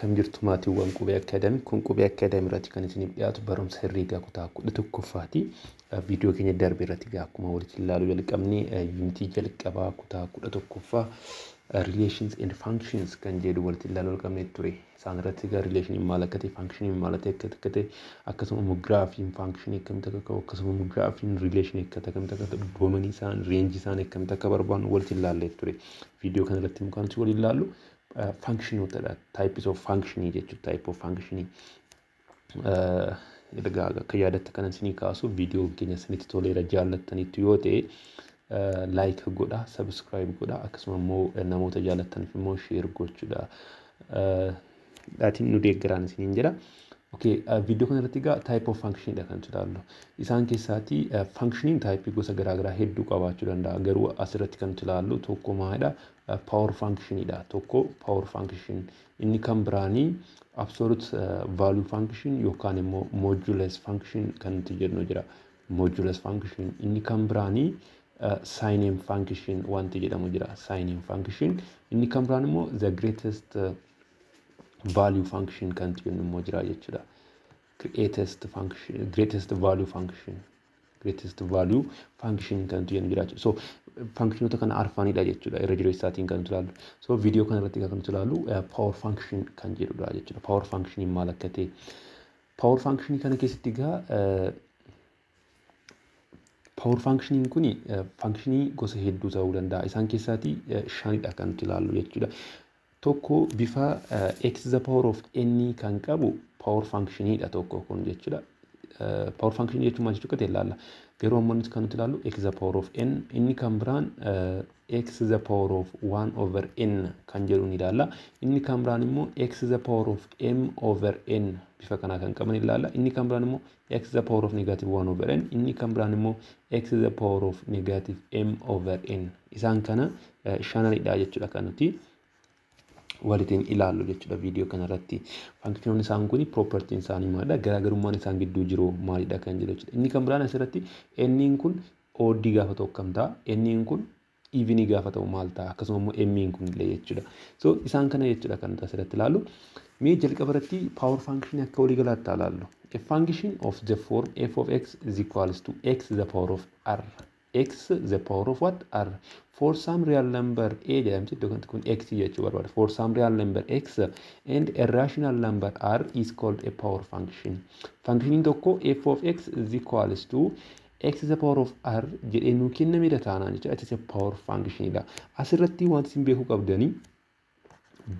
Akkam jirtu maatiiwwan Qubee Academy? Kun Qubee Academy irratti kan isiniif dhiyaatu barumsa herreegaa kutaa 11ffaati. Viidiyoo keenya darbe irratti egaa akkuma walitti ilaaluu jalqabne, yuunitii jalqabaa kutaa 11ffaa relations and functions kan jedhu walitti ilaaluu jalqabne ture. Isaan irratti egaa relationiin maal akka ta'e, functioniin maal akka ta'e, akkasuma immoo giraafiin functionii akkamitti akka ka'u, akkasuma immoo giraafiin relationii akkamitti akka ta'u, domainii isaan, rangeii isaan akkamitti akka barbaannu walitti ilaallee ture. Viidiyoo kana irratti kan nuti waliin ilaallu functionootadha. Types of functionii jechuudha. Type of functionii. Egaa akka yaadatta kanan isinii kaasu, viidiyoon keenya isinitti toleera, jaallattanitti yoo ta'e, like godha, subscribe godha, akkasuma immoo namoota jaallattaniif immoo share gochuudha. Dhaatiin nu deeggaraan isiniin jedha. Okay, viidiyoo kana irratti egaa type of function dha kan nuti ilaallu. Isaan keessaatii functioniin type gosa garaagaraa hedduu qabaachuu danda'a. Garuu asirratti kan nuti ilaallu tokko maalidha? Power functionidha. Tokko power function. Inni kan biraanii absolute value function yookaan immoo modulus function kan nuti jennu jira. Modulus function. Inni kan biraanii signum function wanti jedhamu jira. Signum function. Inni kan biraan immoo the greatest value function kan nuti jennu immoo jira jechuudha. Greatest function, greatest value function, greatest value function kan nuti jennu jira jechuudha. So functionoota kana arfanidha jechuudha irra jireessa isaatiin kan nuti ilaallu. So viidiyoo kana irratti kan nuti ilaallu power function kan jedhudha jechuudha. Power function maal akka ta'e. Power function kana keessatti egaa power functioniin kuni functionii gosa hedduu ta'uu danda'a. Isaan keessaatii shanidha kan nuti ilaallu jechuudha. Tokko bifa x the power of n kan qabu power functioniidha tokko kun jechuudha. Power function jechuun maal jechuu akka ta'e ilaalla. Garuu ammoo nuti kan nuti ilaallu x the power of n, inni kan biraan x the power of 1 over n kan jedhu ni ilaalla. Inni kan biraan immoo x the power of m over n bifa kanaa kan qaban ilaalla. Inni kan biraan immoo x the power of negative 1 over n. Inni kan biraan immoo x the power of negative m over n. Isaan kana shananidha jechuudha kan nuti walitiin ilaallu jechuudha viidiyoo kanarratti. Functionoonni isaan kun propertyiin isaanii maalidha? Garaagarummaan isaan gidduu jiru maalidha kan jedhu jechuudha. Inni kan biraan asirratti n'n kun oddii gaafa ta'u akkam ta'a? N'n kun evenii gaafa ta'u maal ta'a? Akkasuma immoo m'n kun illee jechuudha. So isaan kana jechuudha kan nuti asirratti ilaallu. Mee jalqaba irratti power function akka walii galaatti ilaallu. A function of the form f of x is equals to x the power of r. X the power of what? R. For some real number a jedhamti, iddoo kanatti kun x jechuu barbaada. For some real number x and a rational number r is called a power function. Functioniin tokko f of x is equals to x the power of r jedhee nuu kennamedha taanaan jechuudha. It is a power function dha. Asirratti wanti isin beekuu qabdanii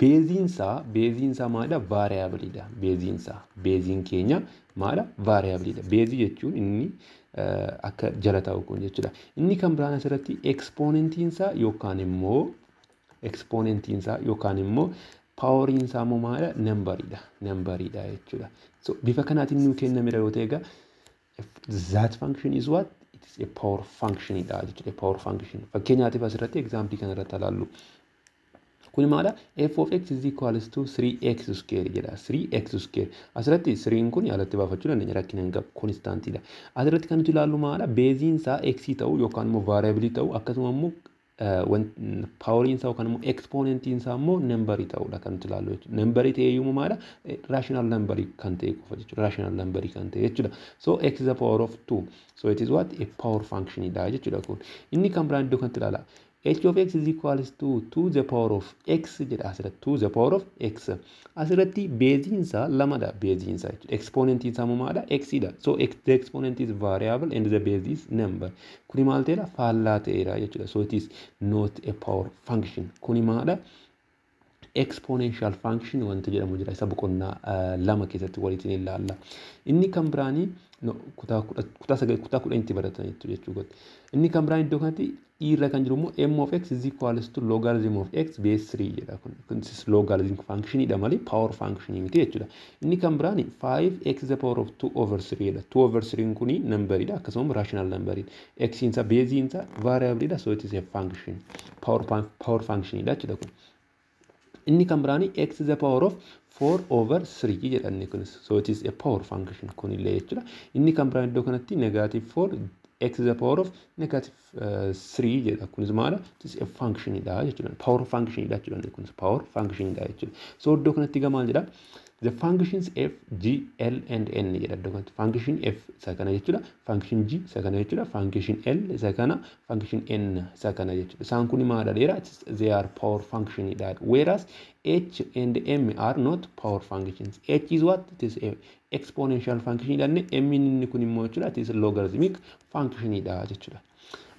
baseiinsaa maalidha? Variableiidha. Baseiinsaa. Baseiin keenya maalidha? Variableiidha. Baseii jechuun inni akka jala taa'u kun jechuudha. Inni kan biraan asirratti exponentiinsaa yookaan immoo poweriinsaa immoo maalidha? Numberiidha. Numberiidha jechuudha. So bifa kanaatiin nuu kennamedha yoo ta'e egaa, that function is what? It is a power function dha jechuudha. Power function. Fakkeenyaatiif asirratti example kanarratti ilaallu. Kuni maadha? F of x is equals to 3x square jedha. 3x square. Asirratti 3 kun alatti baafachuu dandeenya, rakkina hin qabu, constantiidha. Asirratti kan nuti ilaallu maadha? Baseiin isaa x ta'u yookaan immoo variable ta'u, akkasuma immoo poweriin isaa yookaan immoo exponentiin isaa immoo numberii ta'uudha kan nuti ilaallu jechuudha. Numberii ta'e iyyuu maadha? Rational numberii kan ta'e qofa jechuudha. Rational numberii kan ta'e jechuudha. So x is the power of 2. So it is what? A power function dha jechuudha kun. Inni kan biraan iddoo kanatti ilaala. H of x is equals to 2 the power of x jedha asirratti, 2 the power of x. Asirratti baseiin isaa lamadha, baseiin isaa jechuudha. Exponentiin isaa immoo maadha? X dha. So x, the exponent is variable and the base is number. Kuni maal ta'eera? Faallaa ta'eera jechuudha. So it is not a power function. Kuni maadha? Exponential function wanti jedhamu jira, isa boqonnaa 2 keessatti walitti ilaalla. Inni kan biraanii kutaa 9, kutaa 10tti barataniitu jechuudha. Inni kan biraan iddoo kanatti irra kan jiru immoo m of x is equals to logarithm of x base 3 jedha kun. Kunis logarithm functionidha malee power function miti jechuudha. Inni kan biraan 5x the power of 2 over 3 jedha. 2 over 3 kuni numberidha, akkasuma rational numberidha. X insa base insa variableidha, so it is a function. Power functionidha jechuudha kun. Inni kan biraani x the power of 4 over 3 jedha inni kunis. So it is a power function kunillee jechuudha. Inni kan biraan iddoo kanatti negative 4 X is the power of negative 3 jedha. Kunis maala? It is a function dha jechuudha. Power function dha jechuudha. Kunis power function dha jechuudha. So iddoo kanatti egaa maal jedha? The functions f, g, l and n jedha iddoo kanatti. Function f isa kana jechuudha. Function g isa kana jechuudha. Function l isa kana. Function n isa kana jechuudha. Isaan kun maal dheera? They are power function dha. Whereas h and m are not power functions. H is what? It is a exponential function dha. M inni kun immoo jechuudha, it is logarithmic function dha jechuudha.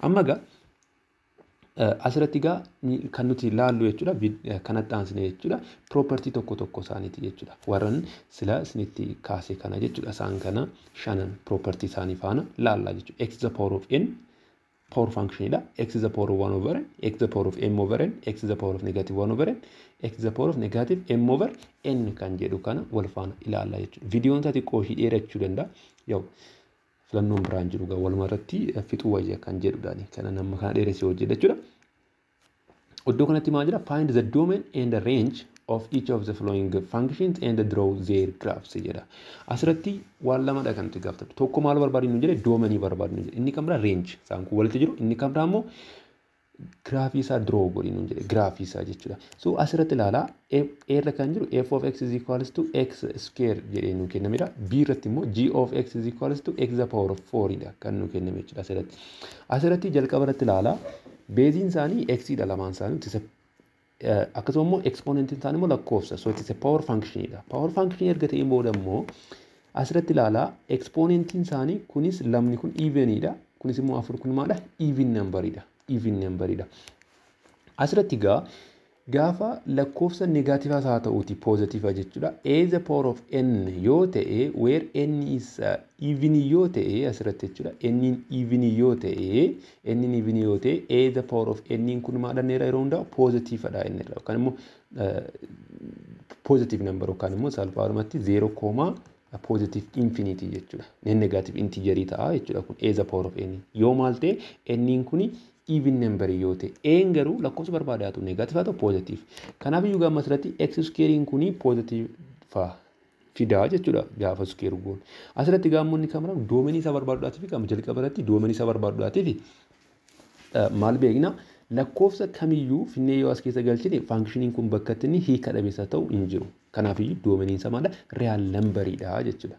Amma egaa asirratti egaa kan nuti ilaallu jechuudha, kanatti aansine jechuudha, property tokko tokko isaaniiti jechuudha. Warran sila isinitti kaase kana jechuudha. Isaan kana shanan property isaanii faana laallaa jechuudha. X is the power of n power function dha. X is the power of 1 over n, x is the power of m over n, x is the power of negative 1 over n, x is the power of negative m over n kan jedhu kana wal faana ilaallaa jechuudha. Viidiyoon isaa xiqqoo ishii dheerachuu danda'a. Yoo filannoon biraan jiru gaa waluma irratti fixuu wayya kan jedhudhaani. Kana nama kana dheeressee hojjedha jechuudha. Iddoo kanatti maal jira? "Find the domain and the range of each of the following functions and draw their graphs" jedha. Asirratti waan lamadha kan nuti gaafatu. Tokko maal barbaadnu jedhe? Domainii barbaadnu jedhe. Inni kan biraa range. Isaan kun walitti jiru. Inni kan biraa immoo giraafii isaa draw godhi nuun jedhe, giraafii isaa jechuudha. So asirratti ilaalaa, A irra kan jiru f of x is equals to x square jedhee nuu kennamedha. B irratti immoo g of x is equals to x the power of 4 dha kan nuu kenname jechuudha asirratti. Asirratti jalqaba irratti ilaalaa, baseiin isaanii x dha lamaan isaanii, akkasuma immoo exponentiin isaanii immoo lakkoofsa, so it is a power function dha. Power function erga ta'een booda immoo asirratti ilaalaa, exponentiin isaanii kunis lamni kun evenidha. Kunis immoo afur kun maadha? Even numberidha. Even numberidha. Asirratti egaa gaafa lakkoofsa negativeaas haa ta'uuti positive jechuudha. A the power of n yoo ta'e, where n is even yoo ta'e asirratti jechuudha. N even yoo ta'e, n even yoo ta'e, a the power of n kun maal dhanneera? Yeroo hundaa positiveadha inni irra, yookaan immoo positive number, yookaan immoo salphaadhumatti 0 comma positive infinity jechuudha. N negative integerii ta'a jechuudha kun a the power of n. Yoo maal ta'e? N kuni even number yoo ta'e, n garuu lakkoofsa barbaade haa ta'u, negative haa ta'u positive. Kanaaf iyyuu gama asirratti x squarein kuni positive fidaa jechuudha gaafa square goonu. Asirratti gaamonni kan biraan domainii isaa barbaaduudhaatiif fi qaama jalqaba irratti domainii isaa barbaaduudhaatiif maal beekna? Lakkoofsa kamiyyuu finnee yoo as keessa galchine functioniin kun bakka inni hiika dhabeessa ta'u hin jiru. Kanaafiyyuu domainiin isaa maadha? Real numberiidha jechuudha.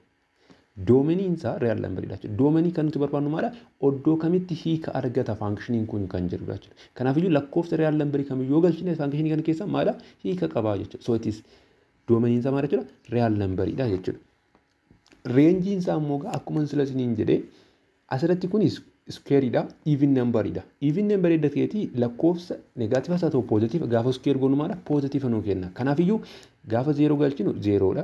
Domainiin isaa real numberiidha jechuudha. Domainii kan nuti barbaadnu maadha? Oddoo kamitti hiika argata functioniin kun kan jedhudha jechuudha. Kanaafiyyuu lakkoofsa real numberii kamiyyuu yoo galchine functionii kana keessa maadha? Hiika qabaa jechuudha. So it is domainiin isaa maal jechuudha? Real numberiidha jechuudha. Rangeiin isaa immoo akkuma sila isiniin jedhee, asirratti kunis squareidha, even numberidha. Even number edda ta'eeti lakkoofsa negativeas haa ta'u positive gaafa square goonu maadha? Positive nuu kenna. Kanaafiyyuu gaafa zeeroo galchinu zeeroodha.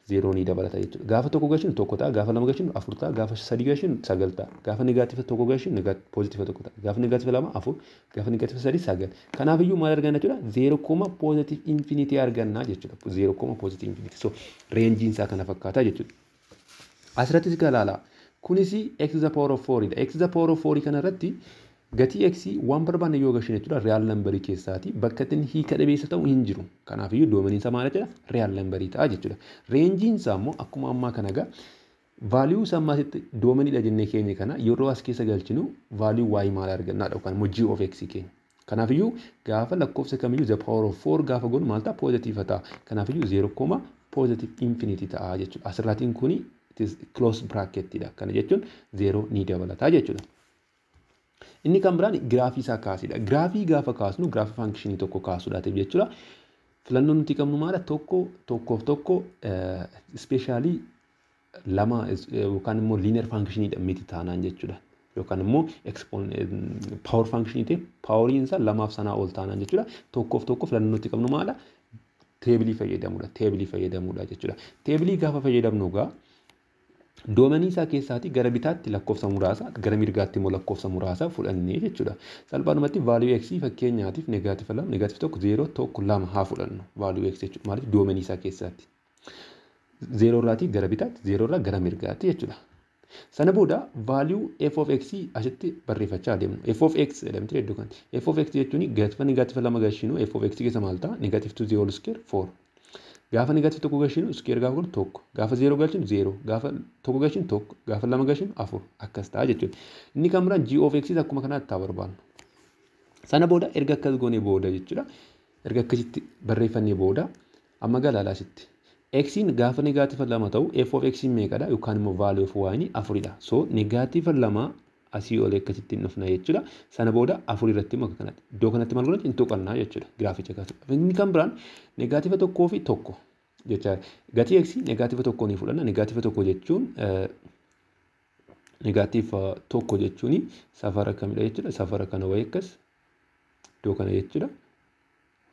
Zeeroo ni dabalata jechuudha. Gaafa tokko galchinu tokko ta'a, gaafa lama galchinu afur ta'a, gaafa sadi galchinu sagal ta'a. Gaafa negative tokko galchinu positive tokko ta'a. Gaafa negative lama afur, gaafa negative sadi sagal. Kanaafiyyuu maal arganna jechuudha? Zero comma positive infinity arganna jechuudha. Zero comma positive infinity. So rangeiin isaa kana fakkaata jechuudha. Asirrattis ilaalaa. Kunis x the power of 4 dha. X the power of 4 kana irratti gatii x waan barbaanne yoo galchine jechuudha, real numberii keessaati bakka inni hiika dhabeessa ta'u hin jiru. Kanaafiyyuu domainiin isaa maal jechuudha? Real numberii ta'a jechuudha. Rangeiin isaa immoo akkuma ammaa kana egaa value isaa ammaasitti domainiidha jennee keenya kana yeroo as keessa galchinu value y maal argannaadha, yookaan immoo g of x keenya. Kanaafiyyuu gaafa lakkoofsa kamiyyuu the power of 4 gaafa goonu maal ta'a? Positive ta'a. Kanaafiyyuu 0 comma positive infinity ta'a jechuudha. Asirraatiin kuni it is close bracket dha. Kana jechuun 0 ni dabalata jechuudha. Inni kan biraan giraafii isaa kaasidha. Giraafii gaafa kaasnu, giraafii functionii tokko kaasuudhaatiif jechuudha. Filannoon nuti qabnu maala? Tokko, tokkoof tokko, specially lama yookaan immoo linear functioniidha miti taanaan jechuudha. Yookaan immoo power functionii ta'e poweriin isaa lamaaf sanaa ol taanaan jechuudha. Tokkoof tokko filannoo nuti qabnu maala? Tableii fayyadamuudha. Tableii fayyadamuudha jechuudha. Tableii gaafa fayyadamnu egaa domainii isaa keessaatii gara bitaatti lakkoofsa muraasa, gara mirgaatti immoo lakkoofsa muraasa fudhannee jechuudha. Salphaadhumatti value x fakkeenyaatiif negative lama, negative tokko, zeeroo, tokko, lama haa fudhannu value x jechuudha. Maaliif? Domainii isaa keessaatti. Zeeroo irraatii gara bitaatti, zeeroo irraa gara mirgaatti jechuudha. Sana booda value f of x asitti barreeffachaa adeemnu. F of x jedhamti iddoo kanatti. F of x jechuun gaafa negative lama galchinu f of x keessa maal ta'a? Negative 2 the whole square 4. Gaafa negative 1 galchinu square gaafa godhu 1. Gaafa 0 galchinu 0. Gaafa 1 galchinu 1. Gaafa 2 galchinu 4. Akkas ta'a jechuudha. Inni kan biraan g of x akkuma kanaatti ta'a barbaannu. Sana booda erga akkas goonee booda jechuudha. Erga akkasitti barreeffannee booda amma galaalaa asitti. X'n gaafa negative 2 ta'u f of x meeqadha yookaan immoo value of y 4dha. So negative 2 asii olee akkasitti hin dhufna jechuudha. Sana booda 4 irratti immoo akka kanatti. Iddoo kanatti maal godhatu hin tuqannaa jechuudha. Giraaficha kaasa. Inni kan biraan negative 1 fi 1 jecha gatii x negative 1 ni fudhanna. Negative 1 jechuun negative 1 jechuun safara kamidha jechuudha. Safara kana wayii akkas iddoo kana jechuudha.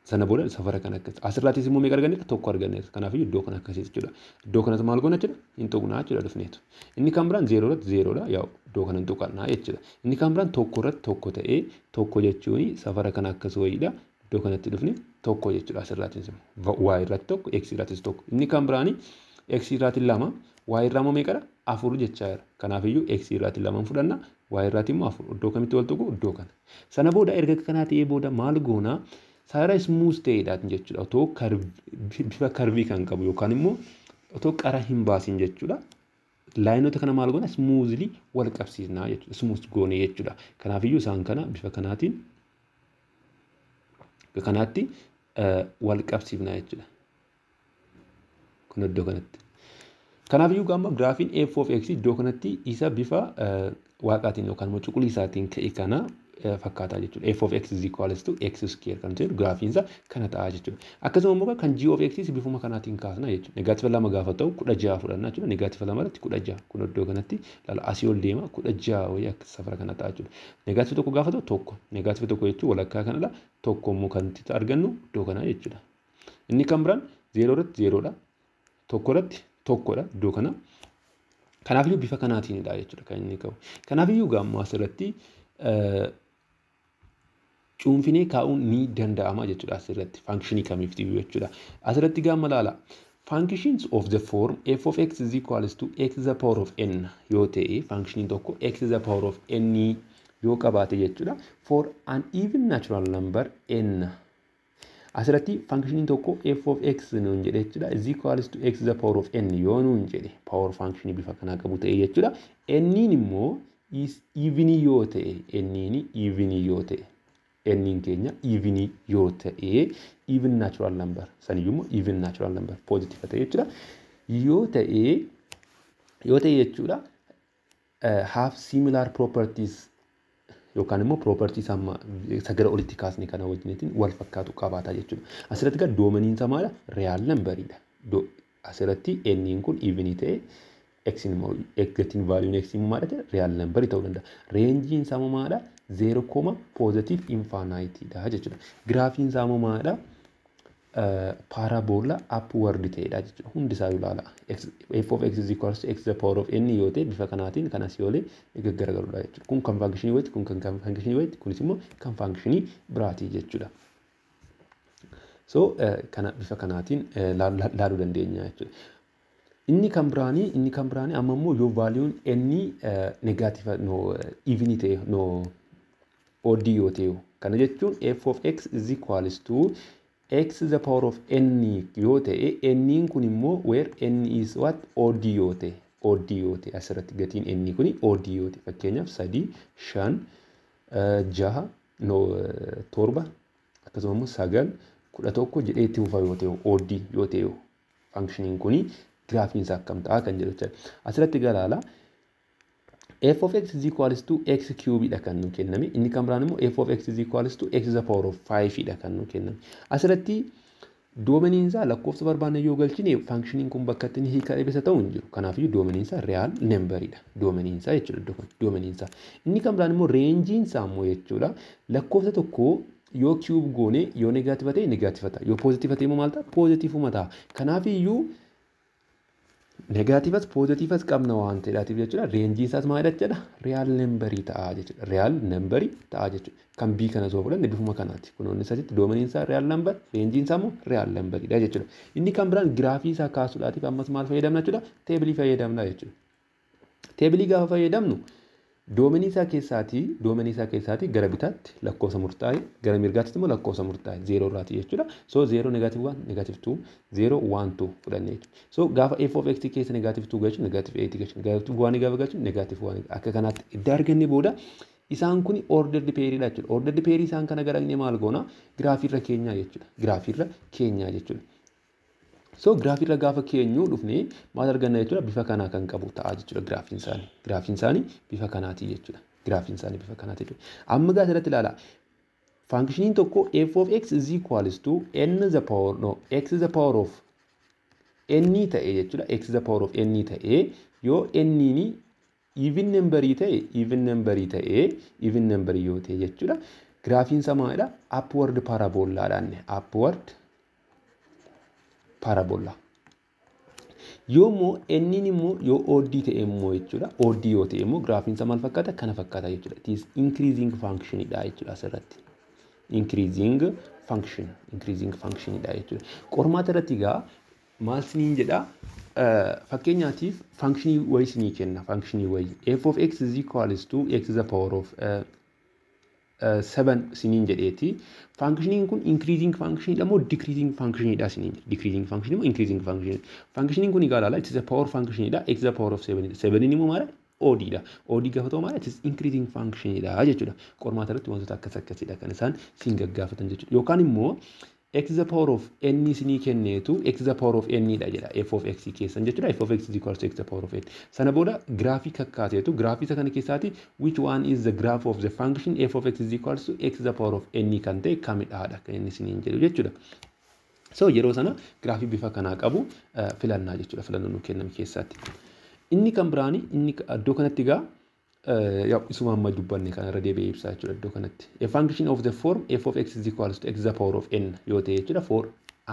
Sana booda safara kana akkas. Asirraattis immoo meeqa arganneerra? 1 arganneerra. Kanaafiyyuu iddoo kana akkasii jechuudha. Iddoo kanas maal goona jechuudha? Hin tuqnaa jechuudha dhufneetu. Inni kan biraan 0 irratti 0 dha. Yaa'u iddoo kana hin tuqannaa jechuudha. Inni kan biraan 1 irratti 1 ta'ee 1 jechuun safara kana akkas wayiidha. Iddoo kanatti dhufne 1 jechuudha asirraattis immoo. Y irratti 1, x irrattis 1. Inni kan biraan x irratti 2, y irraa immoo meeqadha? 4 jechaa jira. Kanaafiyyuu x irratti 2 fudhanna, y irratti immoo 4. Iddoo kamitti wal tuqu? Iddoo kana. Sana booda erga kanaa ta'ee booda maal goona? Sarara smooth ta'eedhaan jechuudha. Otoo bifa karvii kan qabu yookaan immoo otoo qara hin baasin jechuudha. Laayinoota kana maal goona? Smoothly wal qabsiisnaa jechuudha. Smooth goone jechuudha. Kanaafiyyuu isaan kana bifa kanaatiin kanaatti wal qabsiifnaa jechuudha. Kun iddoo kanatti. Kanaafiyyuu gama giraafiin f of x iddoo kanatti isa bifa waaqaatiin yookaan immoo cuquliisaatiin ka'e kana fakkaataa jechuudha. F of x is equals to x square kan jedhu giraafiin isaa kana ta'a jechuudha. Akkasuma immoo kan g of x bifuma kanaatiin kaasna jechuudha. Negative 2 gaafa ta'u 16 fudhanna jechuudha. Negative 2 irratti 16 kun iddoo kanatti laala asii ol deema 16 wayii akka safara kana ta'a jechuudha. Negative 1 gaafa ta'u 1. Negative 1 jechuun walakkaa kanadha. 1 immoo kan itti argannu iddoo kana jechuudha. Inni kan biraan 0 irratti 0 dha. 1 irratti 1 dha iddoo kana. Kanaafiyyuu bifa kanaatiinidha jechuudha kan inni qabu. Kanaafiyyuu gaamma asirratti cuunfinee kaa'uun ni danda'ama jechuudha asirratti faankishinii kamiiftiyyuu jechuudha. Asirratti gaamma laala. Functions of the form f of x is equals to x the power of n yoo ta'e faankishiniin tokko x the power of n yoo qabaate jechuudha. For an even natural number n. Asirratti faankishiniin tokko f of x nuun jedhe jechuudha is equals to x the power of n yoo nuun jedhe power functionii bifa kanaa qabu ta'e jechuudha. N'n immoo is even yoo ta'e n'n even yoo ta'e n'n keenya even yoo ta'e even natural number saniyyuu immoo even natural number positive ta'e jechuudha. Yoo ta'e jechuudha have similar properties yookaan immoo properties amma sagara olitti kaasne kana wajjiniitiin wal fakkaatu qabaata jechuudha. Asirratti egaa doomaniin isaa maala? Real numberidha. Asirratti n'n kun even ta'e x immoo gatiin valuun x immoo maal ta'e real number ta'uu danda'a. Reenjiin isaa immoo maala? 0, positive infinite dha jechuudha. Giraafiin isaa immoo maala? Parabola upward ta'edha jechuudha. Hundi isaa ilaala. F of x is equals to x the power of n yoo ta'e bifa kanaatiin kan asii olee gaggaragaludha jechuudha. Kun kan faankishinii wayiiti, kun kan faankishinii wayiiti, kunis immoo kan faankishinii biraatii jechuudha. So kana bifa kanaatiin laaluu dandeenya jechuudha. Inni kan biraanii amma immoo yoo vaaliyuun n negative no even ta'e no odd yoo ta'e kana jechuun f of x is equals to x the power of n yoo ta'e n kun immoo where n is what odd yoo ta'e odd yoo ta'e asirratti gatiin n kun odd yoo ta'e fakkeenyaaf 3 5 6 no 7 akkasuma immoo 9 11 jedhee itti fufa yoo ta'e odd yoo ta'e functioniin kun giraafiin isaa akkam ta'a kan jedhu jechuudha. Asirratti galaala f of x is equals to x cube dha kan nu kenname. Inni kan biraan immoo f of x is equals to x the power of 5 dha kan nu kenname. Asirratti doomaniin isaa lakkoofsa barbaanne yoo galchine functioniin kun bakka itti hiika ibsa ta'u hin jiru. Kanaafiyyuu doomaniin isaa real number dha. Doomaniin isaa jechuudha iddoo kana doomaniin isaa. Inni kan biraan immoo reenjiin isaa immoo jechuudha lakkoofsa tokko yoo cube goone yoo negative ta'e negative ta'a. Yoo positive ta'e immoo maal ta'a? Positive ta'a. Kanaafiyyuu Negatiivas poozitiivas qabna waan ta'eedhaatiif jechuudha. Reenjiin isaas maal jechuudha? Real numberii ta'a jechuudha. Real numberii ta'a jechuudha. Kan B kana osoo fudhanne bifuma kanaati. Kunoonni asitti doomaniin isaa real number, reenjiin isaa immoo real numberiidha jechuudha. Inni kan biraan giraafii isaa kaasuudhaatiif ammas maal fayyadamna jechuudha? Teebilii fayyadamna jechuudha. Teebilii gaafa fayyadamnu Domainii isaa keessaatii gara bitaatti lakkoofsa murtaa'e, gara mirgaatti immoo lakkoofsa murtaa'e 0 irraati jechuudha. So 0 negative 1 negative 2 0 1 2 fudhanne jechuudha. So gaafa f of x keessa negative 2 galchu negative 8 galchu negative 1 gaafa galchu negative 1 akka kanaatti idda arganne booda isaan kun ordered pair dha jechuudha. Ordered pair isaan kana garagne maal goona? Giraafii irra keenyaa jechuudha. Giraafii irra keenyaa jechuudha. So giraafii irra gaafa keenyu dhufnee maal arganna jechuudha? Bifa kanaa kan qabu ta'a jechuudha giraafiin isaanii. Giraafiin isaanii bifa kanaati jechuudha. Giraafiin isaanii bifa kanaati jechuudha. Amma gaafa irratti ilaala. Faankishiniin tokko f of x is equals to n the power no x the power of n ta'e jechuudha. X the power of n ta'e yoo n ni even number ta'e even number yoo ta'e jechuudha. Giraafiin isaa maalidha? Upward parabola dhaan upward parabola. Yoommoo n immoo yoo odd ta'e immoo jechuudha. Odd yoo ta'e immoo giraafiin isaa maal fakkaata? Kana fakkaata jechuudha. It is increasing function dha jechuudha asirratti. Increasing function dha jechuudha. Qormaata irratti egaa maal siniin jedha? Fakkeenyaatiif functionii wayii sinii kenna. Functionii wayii f of x is equals to x the power of 7 siniin jedheeti. Functioniin kun increasing function dha moo decreasing function dha siniin jedhe. Decreasing function moo increasing function? Functioniin kun egaa ilaala, it is a power function dha. X the power of 7. 7 immoo maal? Odd dha. Odd gaafa ta'u maal? It is increasing function dha jechuudha. Qormaata irratti wantoota akkas akkasiidha kan isaan siin gaggaafatan jechuudha. Yookaan immoo x the power of n sinii kenneetu x the power of n dha jedha f of x keessan jechuudha. F of x is equals to x the power of n. Sana booda giraafii kakkaateetu giraafii isa kana keessaati which one is the graph of the function f of x is equals to x the power of n kan ta'e kamidhaadha kan inni siniin jedhu jechuudha. So yeroo sana giraafii bifa kanaa qabu filannaa jechuudha, filannoo nu kenname keessaatti. Inni kan biraani inni iddoo kanatti egaa isuma amma dubbanne kan irra deebi'ee ibsaa jechuudha iddoo kanatti. A function of the form f of x is equals to x the power of n yoo ta'e jechuudha for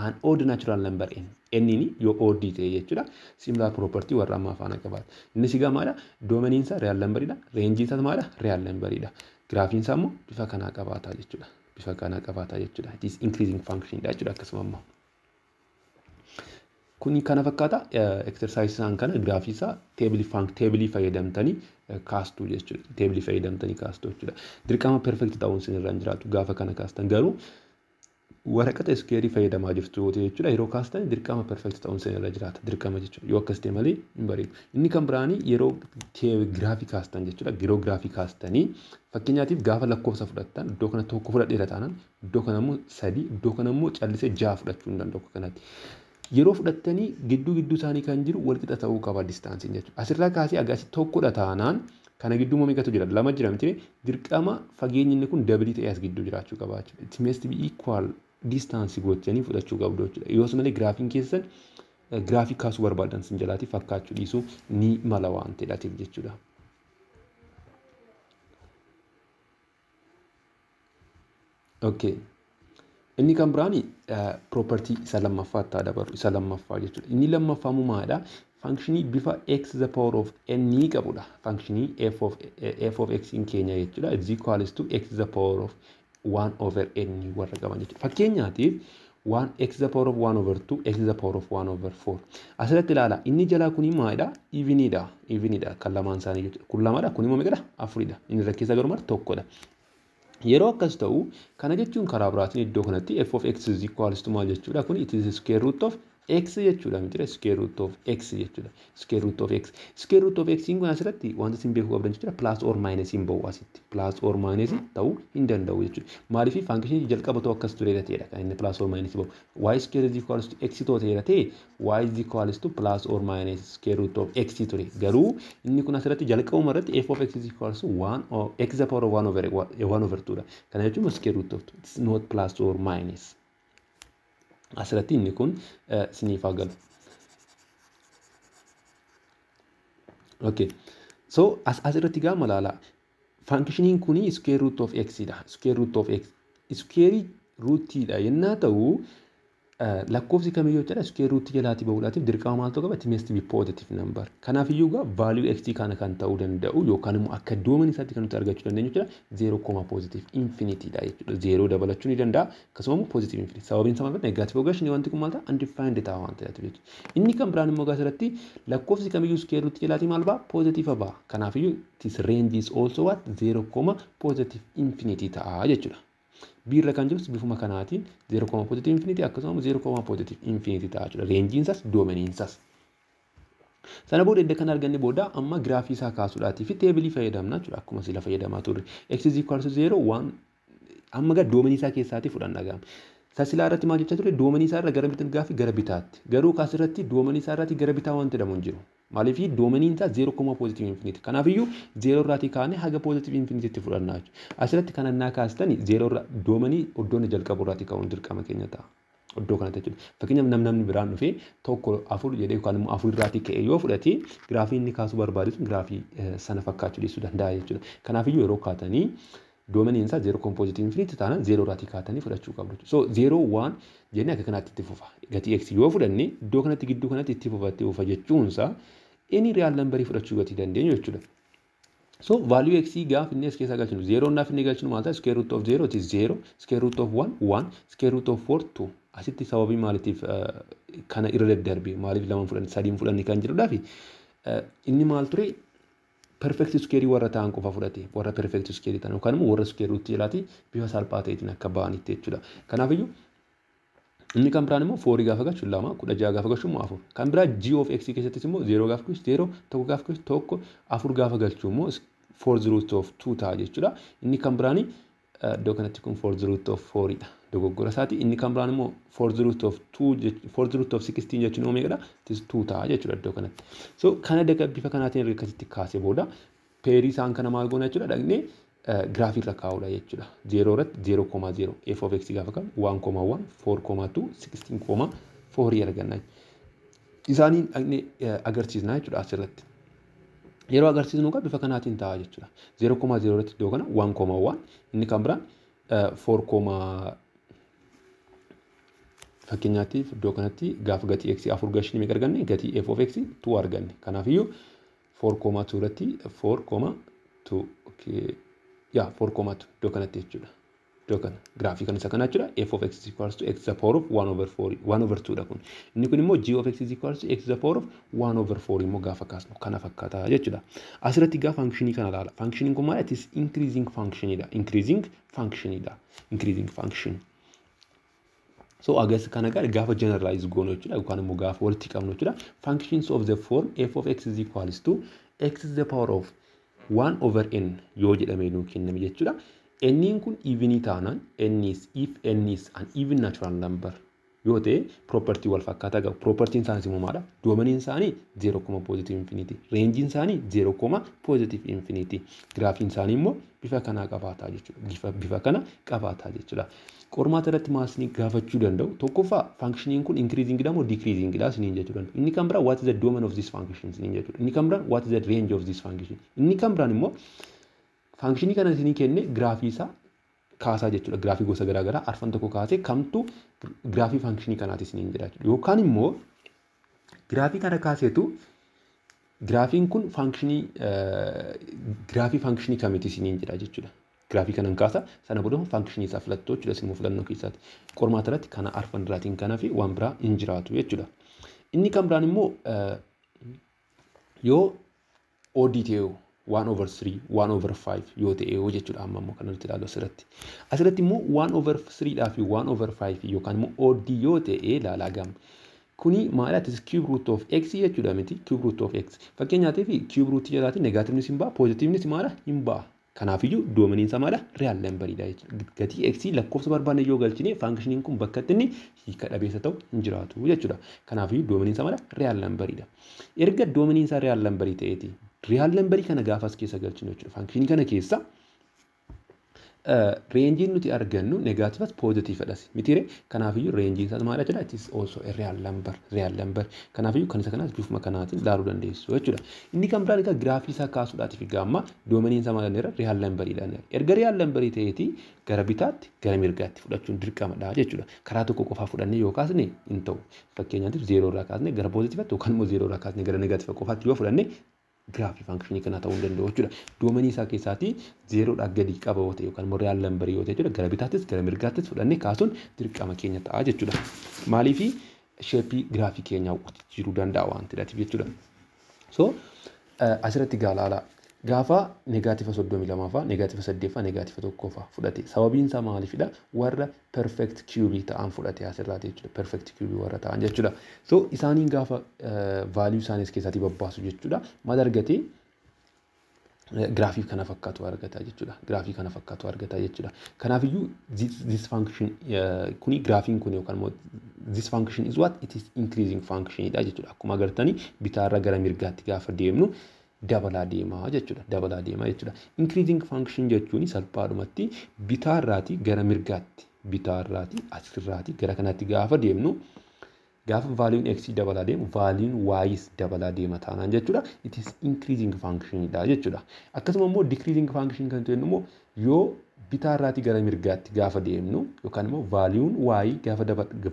an odd natural number n. N ni yoo odd ta'e jechuudha. Similar property warra ammaa faana qabaata. Innis egaa maadha? Domainiin isaa real number dha. Reenjiin isaa maadha? Real number dha. Giraafiin isaa immoo bifa kanaa qabaata jechuudha. Bifa kanaa qabaata jechuudha. It is increasing function dha jechuudha akkasuma immoo. Kuni kana fakkaata exercise isaan kana giraafii isaa teebilii fayyadamtanii kaastuu jechuudha. Teebilii fayyadamtanii kaastuu jechuudha. Dirqama perfect ta'uun isin irra hin jiraatu gaafa kana kaastan, garuu waraqata iskeerii fayyadamaa jirtu yoo ta'e jechuudha. Yeroo kaastan dirqama perfect ta'uun isin irra jiraata. Dirqama jechuudha. Yoo akkas ta'e malee hin bareedu. Inni kan biraanii yeroo giraafii kaastan jechuudha. Yeroo giraafii kaastanii fakkeenyaatiif gaafa lakkoofsa fudhattan iddoo kana tokko fudhadheera taanaan iddoo kana immoo 3 iddoo kana immoo callisee 6 fudhachuu hin danda'u akka kanatti. Yeroo fudhattanii gidduu gidduu isaanii kan jiru walqixa ta'uu qaba distaansiin jechuudha. Asirraa kaasee agaasi tokkodha taanaan kana gidduu immoo meeqatu jira? 2 jira miti. Dirqama fageenyi inni kun dabilii ta'ee as gidduu jiraachuu qaba jechuudha. It must be equal distance gochanii fudhachuu qabdu jechuudha. Yoos malee giraafiin keessan giraafii kaasuu barbaadan sin jalaati fakkaachuu dhiisuu ni mala waan ta'eef jechuudha. Okay. Inni kan biraani property isa lammaffaa itti dabalu isa lammaffaa jechuudha. Inni lammaffaa immoo maalidha? Functionii bifa x the power of n qabudha. Functionii f of x in keenya jechuudha. Is equals to x the power of 1 over n warra qaban jechuudha. Fakkeenyaatiif 1 x the power of 1 over 2 x the power of 1 over 4. Asirratti ilaala. Inni jalaa kuni maalidha? Evenidha. Evenidha kan lamaan isaanii jechuudha. Kun lamadha. Kun immoo meeqadha? 4dha. Inni irra keessa garuu maal? Tokkodha. Yeroo akkas ta'u kana jechuun karaa biraatiin iddoo kanatti f of x is equals to maal jechuudha? Kun it is square root of x jechuudha miti, square root of x jechuudha. Square root of x. Square root of x kun asirratti wanta isin beekuu qabdan jechuudha. Plus or minus hin ba'u asitti. Plus or minus ta'uu hin danda'u jechuudha. Maaliif function jalqaba ta'u akkas ture ta'edha kan inni plus or minus ba'u. Y square is equals to x ta'u ta'eera ta'e y is equals to plus or minus square root of x ture. Garuu inni kun asirratti jalqabuma irratti f of x is equals to 1 or x the power of 1 over 1 over 2 dha. Kana jechuun square root of 2. It's not plus or minus. Asirratti inni kun siniif haa galu. Okay. So asirratti gaafa ilaala. Functioniin kuni square root of x dha. Square root of x. Square root dha yennaa ta'u Lakkoofsi kamiyyuu jechuudha square root jalaatii bahuudhaatiif dirqama maaltu qaba? It must be positive number. Kanaaf iyyuu egaa value x kana kan ta'uu danda'u yookaan immoo akka domain isaatti kan nuti argachuu dandeenyu jechuudha 0, positive infinity dha jechuudha. 0 dabalachuu ni danda'a, akkasuma immoo positive infinity. Sababiin isaa maal? Negative ogashin wanti kun maal ta'a? Undefined ta'a waan ta'eef jechuudha. Inni kan biraan immoo asirratti lakkoofsi kamiyyuu square root jalaatii maal ba'a? Positive ba'a. Kanaaf iyyuu this range is also what? 0, positive infinity ta'a jechuudha. B irra kan jirus bifuma kanaatiin 0, positive infinity akkasuma 0, positive infinity ta'a jechuudha. Rangeiin isaas domainiin isaas. Sana booda edda kan arganne booda amma giraafii isaa kaasuudhaatii fi tableii fayyadamna jechuudha. Akkuma sila fayyadamaa turre. X is equal to 0, 1 amma gara domainii isaa keessaatii fudhanna gaama. Sasilaa irratti maal jechaa ture? Domainii isaa irra gara mirgaa fi gara bitaatti. Garuu kaasirratti domainii isaa irratti gara bitaa wanti jedhamu hin jiru. Maaliif? Domainiin isaa 0, positive infinity. Kanaafiyyuu 0 irraatii kaanee haga positive infinity fudhannaa jechuudha. Asirratti kan annaa kaastani 0 irra domainii iddoon jalqabu irraatii ka'uun dirqama keenya ta'a. Iddoo kanatti jechuudha. Fakkeenyaaf namni biraan dhufee tokko afur jedhee yookaan immoo afur irraatii ka'ee yoo fudhate, giraafii inni kaasuu barbaadu sun giraafii sana fakkaachuu dhiisuu danda'a jechuudha. Kanaafiyyuu yeroo kaatanii domainiin isaa 0, positive infinity taanaan 0 irraatii kaatanii fudhachuu qabdu. So 0, 1 jennee akka kanaatti itti fufa. Gatii x yoo fudhanne iddoo kanatti gidduu kanatti itti fufa, itti fufa jechuunsaa inni real numberii fudhachuu gatii dandeenyu jechuudha. So value x gaaf inni as keessa galchinu, 0 naaf inni galchinu maal ta'a? Square root of 0, it is 0, square root of 1, 1, square root of 4, 2. Asitti sababii maaliitiif kana irra daddarbe, maaliif lama fudhanne, sadiin fudhanne kan jedhudhaafi inni maal ture? Perfect square warra ta'an qofa fudhate, warra perfect square ta'an yookaan immoo warra square root jalaati bifa salphaa ta'eetiin akka ba'anitti jechuudha. Kanaafiyyuu inni kan biraan immoo fourii gaafa galchu lama, 16 gaafa galchu immoo afur. Kan biraa g of x keessattis immoo 0 gaafa galchu 0, tokko gaafa galchu tokko, afur gaafa galchu immoo fourth root of 2 ta'a jechuudha. Inni kan biraani iddoo kanatti kun fourth root of 4 dha. Dogoggora isaati. Inni kan biraan immoo fourth root of 2, fourth root of 16 jechuun immoo meeqadha? It is 2 ta'a jechuudha iddoo kanatti. So kana daga bifa kanaatiin erga akkasitti kaasee booda pairii isaan kana maal goona jechuudha? Dhaqnee giraafii irra kaa'uudha jechuudha. 0 irratti 0,0 f of x gaafa qabu 1,1, 4,2, 16,4 arganna. Isaaniin dhaqnee agarsiisna jechuudha asirratti. Yeroo agarsiisnu egaa bifa kanaatiin ta'a jechuudha. 0,0 irratti iddoo kana 1,1, inni kan biraan 4, fakkeenyaatiif iddoo kanatti gaafa gatii x afur gashinii meeqa arganne? Gatii f of x 2 arganne. Kanaafiyyuu 4,2 irratti 4,2, okay, yaa 4,2 iddoo kanatti jechuudha. Iddoo kana giraafii kan isa kana jechuudha. F of x is equals to x the power of 1 over 4, 1 over 2 dha kun. Inni kun immoo g of x is equals to x the power of 1 over 4 immoo gaafa kaasnu kana fakkaata jechuudha. Asirratti gaa functionii kana ilaala. Functioniin kun maal? It is increasing function dha. Increasing function dha. Increasing function. So agas kana gaa gaafa generalize goonu jechuudha yookaan immoo gaafa walitti qabnu jechuudha. Functions of the form f of x is equals to x is the power of 1 over n yoo jedhamee nuu kenname jechuudha. N'n kun evenii taanaan, n is if n is an even natural number yoo ta'e, property wal fakkaataa qabu. Propertiin isaaniis immoo maadha? Domainiin isaanii 0, positive infinity. Rangeiin isaanii 0, positive infinity. Giraafiin isaanii immoo bifa kanaa qabaataa jechuudha. Bifa kana qabaataa jechuudha. Qormaata irratti maal isin gaafachuu danda'u? Tokkoffaa, functioniin kun increasing dha moo decreasing dha isiniin jechuu danda'u. Inni kan biraa, what is the domain of this function isiniin jechuudha. Inni kan biraan, what is the range of this function? Inni kan biraan immoo functionii kana isinii kenne giraafii isaa kaasaa jechuudha. Giraafii gosa garaagaraa arfan tokko kaasee kamtu giraafii functionii kanaati isiniin jedha jechuudha. Yookaan immoo giraafii kana kaaseetu giraafiin kun functionii giraafii functionii kamiiti isiniin jedha jechuudha. Giraafii kanan kaasa, sana booda functionii isaa filattoo jechuudha isin filannoo keessaati. Qormaata irratti kana arfan irraatiin kana fi waan biraa hin jiraatu jechuudha. Inni kan biraan immoo yoo odd ta'e, 1 over 3, 1 over 5 yoo ta'e jechuudha. Amma immoo kan nuti ilaallu asirratti. Asirratti immoo 1 over 3 dhaa fi 1 over 5 yookaan immoo odd yoo ta'e ilaalaa gama. Kuni maal? It is cube root of x jechuudha miti? Cube root of x. Fakkeenyaatiif cube root jalaatiin negativenis hin ba'a, positivenis maala? Hin ba'a. Kanaafiyyuu domainiin isaa maala? Real numberidha jechuudha. Gatii x lakkoofsa barbaanne yoo galchine functioniin kun bakka inni hiika dhabeessa ta'u hin jiraatu jechuudha. Kanaafiyyuu domainiin isaa maala? Real numberidha. Erga domainiin isaa real numberii ta'eeti, real numberii kana gaafa as keessa galchinu jechuudha. Functionii kana keessa Rangeiin nuti argannu negativeas positiveadhas mitiire? Kanaafiyyuu rangeiin isaas maal jechuudha? It is also a real number, real number. Kanaafiyyuu kan isa kanaas bifuma kanaatiin ilaaluu dandeessu jechuudha. Inni kan biraan egaa giraafii isaa kaasuudhaatiif egaa amma domainiin isaa maal jenneerra? Real numberiidha. Erga real numberii ta'eeti gara bitaatti gara mirgaatti fudhachuun dirqamadha jechuudha. Karaa tokko qofaa fudhannee yoo kaasne hin ta'u. Fakkeenyaatiif zeeroo irraa kaasne gara positiveatti yookaan immoo zeeroo irraa kaasne gara negative qofaatti yoo fudhanne giraafii functionii kanaa ta'uu hin danda'u jechuudha. Domainii isaa keessaatii zeeroodhaa gadi qaba yoo ta'e yookaan immoo real numberii yoo ta'e jechuudha, gara bitaattis gara mirgaattis fudhannee kaasuun dirqama keenya ta'a jechuudha. Maaliifi shapeii giraafii keenyaa jijjiiruu danda'a waan ta'eef jechuudha. So asirratti gaa ilaalaa. Gaafa negative 32 fa'aa, negative 8 fa'aa, negative 1 fa'aa fudhate. Sababiin isaa maaliifidha? Warra perfect cube ta'an fudhate asirraati jechuudha. Perfect cube warra ta'an jechuudha. So isaaniin gaafa value isaaniis keessaatii babbaasu jechuudha. Maal argate? Giraafii kana fakkaatu argata jechuudha. Giraafii kana fakkaatu argata jechuudha. Kanaafiyyuu this function kuni, giraafiin kun yookaan immoo this function is what? It is increasing function dha jechuudha. Akkuma agartanii bitaarra gara mirgaatti gaafa deemnu dabalaa deemaa jechuudha. Dabalaa deemaa jechuudha. Increasing function jechuun salphaadhumatti bitaarraatii gara mirgaatti, bitaarraatii asirraatii gara kanatti gaafa deemnu, gaafa valueun x dabalaa deemu valueun y's dabalaa deema taanaan jechuudha. It is increasing function dha jechuudha. Akkasuma immoo decreasing function kan jennu immoo yoo bitaarraatii gara mirgaatti gaafa deemnu yookaan immoo valueun y gaafa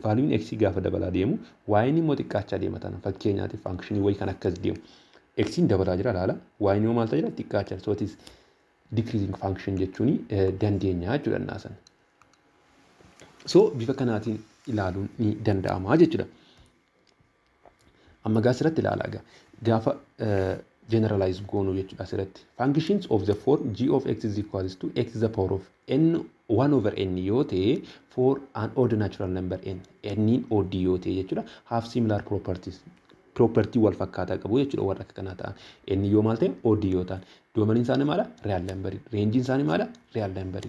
valueun x gaafa dabalaa deemu y'n immoo xiqqaachaa deema taanaan, fakkeenyaatiif functionii wayii kan akkas deemu. X'n dabalaa jira laala, y'n immoo maal ta'aa jira? Xiqqaachaa jira. So it is decreasing function jechuun dandeenya jechuudha naasan. So bifa kanaatiin ilaaluun ni danda'ama jechuudha. Amma gaa asirratti ilaalaa egaa gaafa generalize goonuu jechuudha asirratti. Functions of the form g of x is equals to x the power of n 1 over n yoo ta'e for an odd natural number n, n odd yoo ta'e jechuudha, have similar properties, property wal fakkaataa qabu jechuudha warra akka kanaa ta'an. N yoo maal ta'e? Odd yoo ta'an. Domainiin isaanii maala? Real number. Rangeiin isaanii maala? Real number.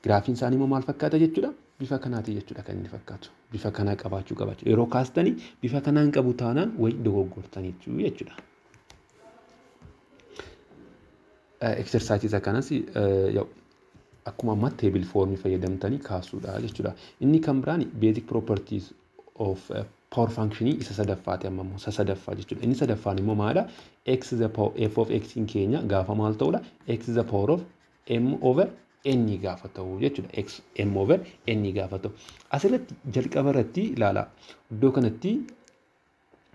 Giraafiin isaanii immoo maal fakkaata jechuudha? Bifa kanaatiin jechuudha kan inni fakkaatu. Bifa kanaa qabaachuu qabaachuu. Yeroo kaastanii bifa kanaan qabu taanaan wayi dogoggortanii jechuudha. Exerciseii isa kanas akkuma ammaa table formii fayyadamtanii kaasuudha jechuudha. Inni kan biraan basic properties of power functionii isa sadaffaati, amma immoo isa sadaffaa jechuudha. Inni sadaffaan immoo maalidha? X the power f of x keenya gaafa maal ta'udha? X the power of m over n gaafa ta'u jechuudha. X m over n gaafa ta'u. Asirratti jalqaba irratti ilaala. Iddoo kanatti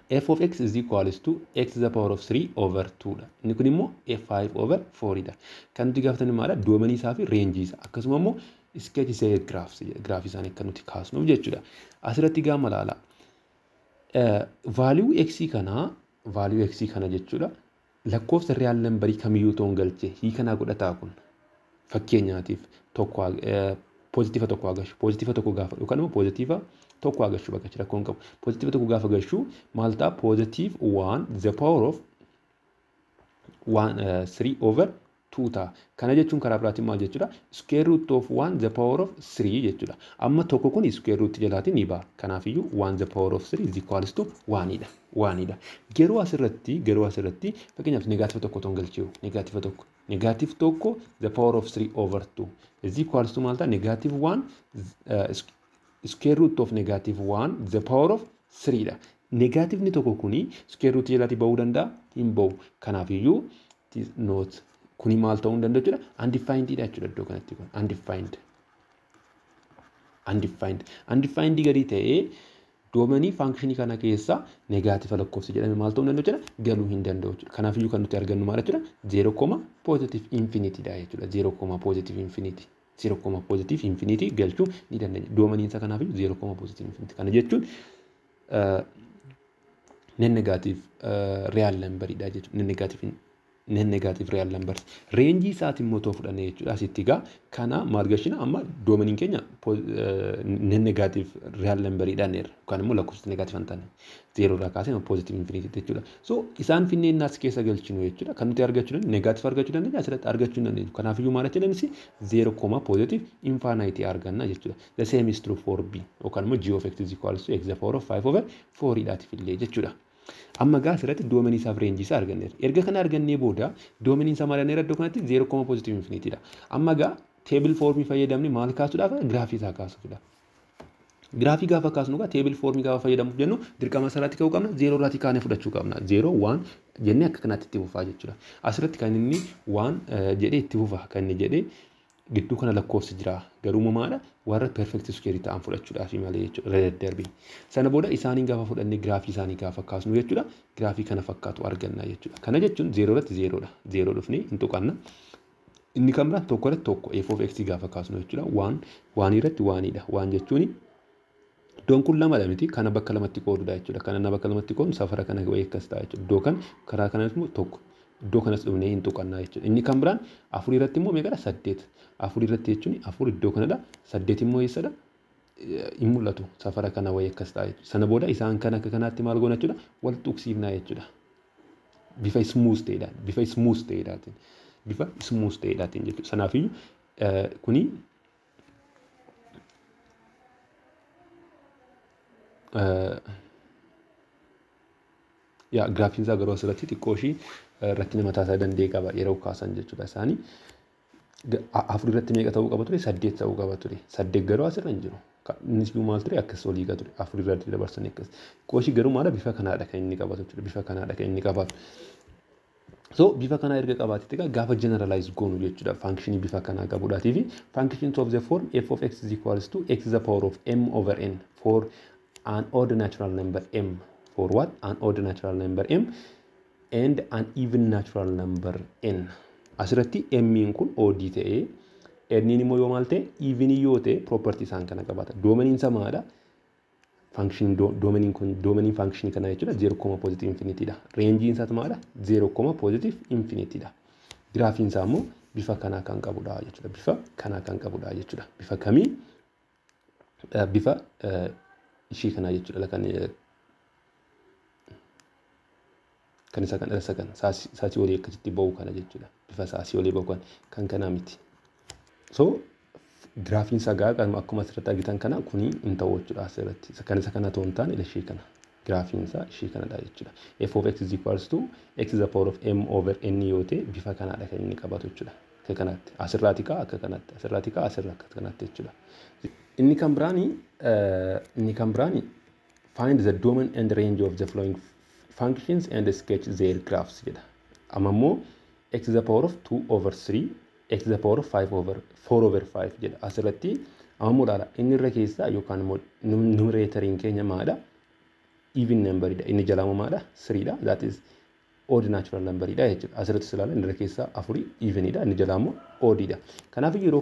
f of x is equals to x the power of 3 over 2 dha. Inni kun immoo f5 over 4 dha. Kan nuti gaafatan maalidha? Domainii isaa fi rangeii isaa. Akkasuma immoo sketch isaa, giraafii isaanii akka nuti kaasnuuf jechuudha. Asirratti gaafa ilaala. Value x kanaa, value x kana jechuudha. Lakkoofsa real numberii kamiyyuu ta'uun galchee hiikanaa godhataa kun, fakkeenyaatiif tokko, positive tokko agashu, positive tokko gaafa yookaan immoo positive tokko agashu bakka rakkoon qabu. Positive tokko gaafa gashu maal ta'a? Positive 1 the power of 1 3 over 2 ta'a. Kana jechuun karaa biraatiin maal jechuudha? Square root of 1 the power of 3 jechuudha. Amma tokko kun square root jalaatiin ni ba'a. Kanaafiyyuu 1 the power of 3 is equals to 1 dha. 1 dha. Garuu asirratti fakkeenyaaf negative tokko toon galchee, negative tokko, negative tokko the power of 3 over 2 is equals to maal ta'a? Negative 1 square root of negative 1 the power of 3 dha. Negativeni tokko kuni square root jalaatii ba'uu danda'a? Hin ba'u. Kanaafiyyuu not kuni maal ta'uu hin danda'u jechuudha? Undefined dha jechuudha iddoo kanatti kun. Undefined. Undefined. Undefined gadi ta'ee domainii functionii kana keessa negative lakkoofsi jedhame maal ta'uu hin danda'u jechuudha? Galuu hin danda'u jechuudha. Kanaafiyyuu kan nuti argannu maal jechuudha? 0 comma positive infinity dha jechuudha. 0 comma positive infinity. 0 comma positive infinity galchuu ni dandeenya. Domainiin isaa kanaafiyyuu 0 comma positive infinity. Kana jechuun non negative real number dha jechuudha. Non negative real numbers. Rangeii isaatiin immoo too fudhanne jechuudha. Asitti egaa kana maal gashina? Amma domainiin keenya non negative real number dhaan yookaan immoo lakkoofsa negative hin taane zeeroo irraa kaasee positive infinity jechuudha. So isaan finneen as keessa galchinu jechuudha. Kan nuti argachuu dandeenyu negative argachuu dandeenya, asirratti argachuu hin dandeenyu. Kanaafiyyuu maal jechuudha? Zero comma positive infinity arganna jechuudha. The same is true for b yookaan immoo g of x is equals to x the power of 5 over 4 dhaatiif illee jechuudha. Amma gaa asirratti domainii isaaf rangeii isaa arganneerra. Erga kana argannee booda domainiin isaa maal jenneerra? Iddoo kanatti 0 comma positive infinity dha. Amma gaa Table formii fayyadamni maal kaasuudhaaf? Giraafii isaa kaasuufidha. Giraafii gaafa kaasnu egaa table formii gaafa fayyadamuuf jennu dirqama asirratti ka'uu qabna. 0 irraatii kaanee fudhachuu qabna. 0 1 jennee akka kanaatti itti fufaa jechuudha. Asirratti kan inni 1 jedhee itti fufa kan inni jedhee gidduu kana lakkoofsi jira. Garuu maadha? Warra perfect square ta'an fudhachuudhaaf malee jechuudha. Irra daddarbii. Sana booda isaaniin gaafa fudhannee giraafii isaanii gaafa kaasnu jechuudha. Giraafii kana fakkaatu arganna jechuudha. Kana jechuun 0 irratti 0 dha. 0 dhufnee hin tuqanna. Inni kan biraan 1 irratti 1 f of x gaafa kaasnu jechuudha. 1 1 irratti 1 dha. 1 jechuun iddoon kun lamadha miti, kana bakka lamatti qoodudha jechuudha. Kana bakka lamatti qoodnu safara kana wayii akkas ta'a jechuudha. Iddoo kan karaa kanas immoo 1 iddoo kanas dhufnee hin tuqannaa jechuudha. Inni kan biraan 4 irratti immoo meeqadha? 8. 4 irratti jechuun 4 iddoo kanadha. 8 immoo eessadha? Hin mul'atu. Safara kana wayii akkas ta'a jechuudha. Sana booda isaan kan akka kanaatti maal goona jechuudha? Wal tuqsiifnaa jechuudha. Bifa smooth ta'edhaan. Bifa smooth ta'edhaatiin. Bifa smooth ta'edhaatiin jechuudha. Sanaafiyyuu kuni yaa giraafiin isaa garuu asirratti xiqqoo ishii rakkina mataa isaa danda'e qaba yeroo kaasan jechuudha. Isaanii 4 irratti meeqa ta'uu qaba ture? 8 ta'uu qaba ture. 8 garuu asirra hin jiru. Innis iyyuu maal ture? Akkas olii ture. 4 irratti dabarsanii akkas. Xiqqoo ishii garuu maala bifa kanaadha kan inni qabatu jechuudha. Bifa kanaadha kan inni qabatu. So bifa kanaa erga qabaatetti egaa gaafa generalize goonu jechuudha. Functionii bifa kanaa qabuudhaatii fi functions of the form f of x is equals to x the power of m over n for an odd natural number m, for what? An odd natural number m and an even natural number n. Asirratti m kun odd ta'ee n immoo yoo maal ta'e even yoo ta'e property isaan kana qabaata. Doomaniin isaa maadha? Function doomaniin kun doomaniin function kana jechuudha 0, positive infinity dha. Reenjiin isaas maadha? 0, positive infinity dha. Giraafiin isaa immoo bifa kanaa kan qabudha jechuudha. Bifa kanaa kan qabudha jechuudha. Bifa kamii? Bifa ishii kanaa jechuudha. Kan isa kan isa kan saasii olii akkasitti ba'u kana jechuudha. Bifa saasii olii ba'u kan kanaa miti. So giraafiin isaa gaa akkuma asirratti argitan kana kuni hin ta'u jechuudha asirratti. Kan isa kana ta'uu hin taane ishii kana. Giraafiin isaa ishii kanadha jechuudha. F of x is equals to x is the power of m over n yoo ta'e bifa kanaadha kan inni qabatu jechuudha. Akka kanaatti. Asirraati kaa akka kanaatti. Asirraati kaa asirra akka kanaatti jechuudha. Inni kan biraani find the domain and range of the following functions and sketch their graphs jedha. Amma immoo x the power of 2 over 3 x the power of 5 over 4 over 5 jedha. Asirratti amma immoo ilaala inni irra keessaa yookaan immoo numeratoriin keenya maadha? Even number dha. Inni jalaa immoo maadha? 3 dha. That is odd natural number dha jechuudha. Asirratti ilaala inni irra keessaa 4 even dha. Inni jalaa immoo odd dha. Kanaaf yeroo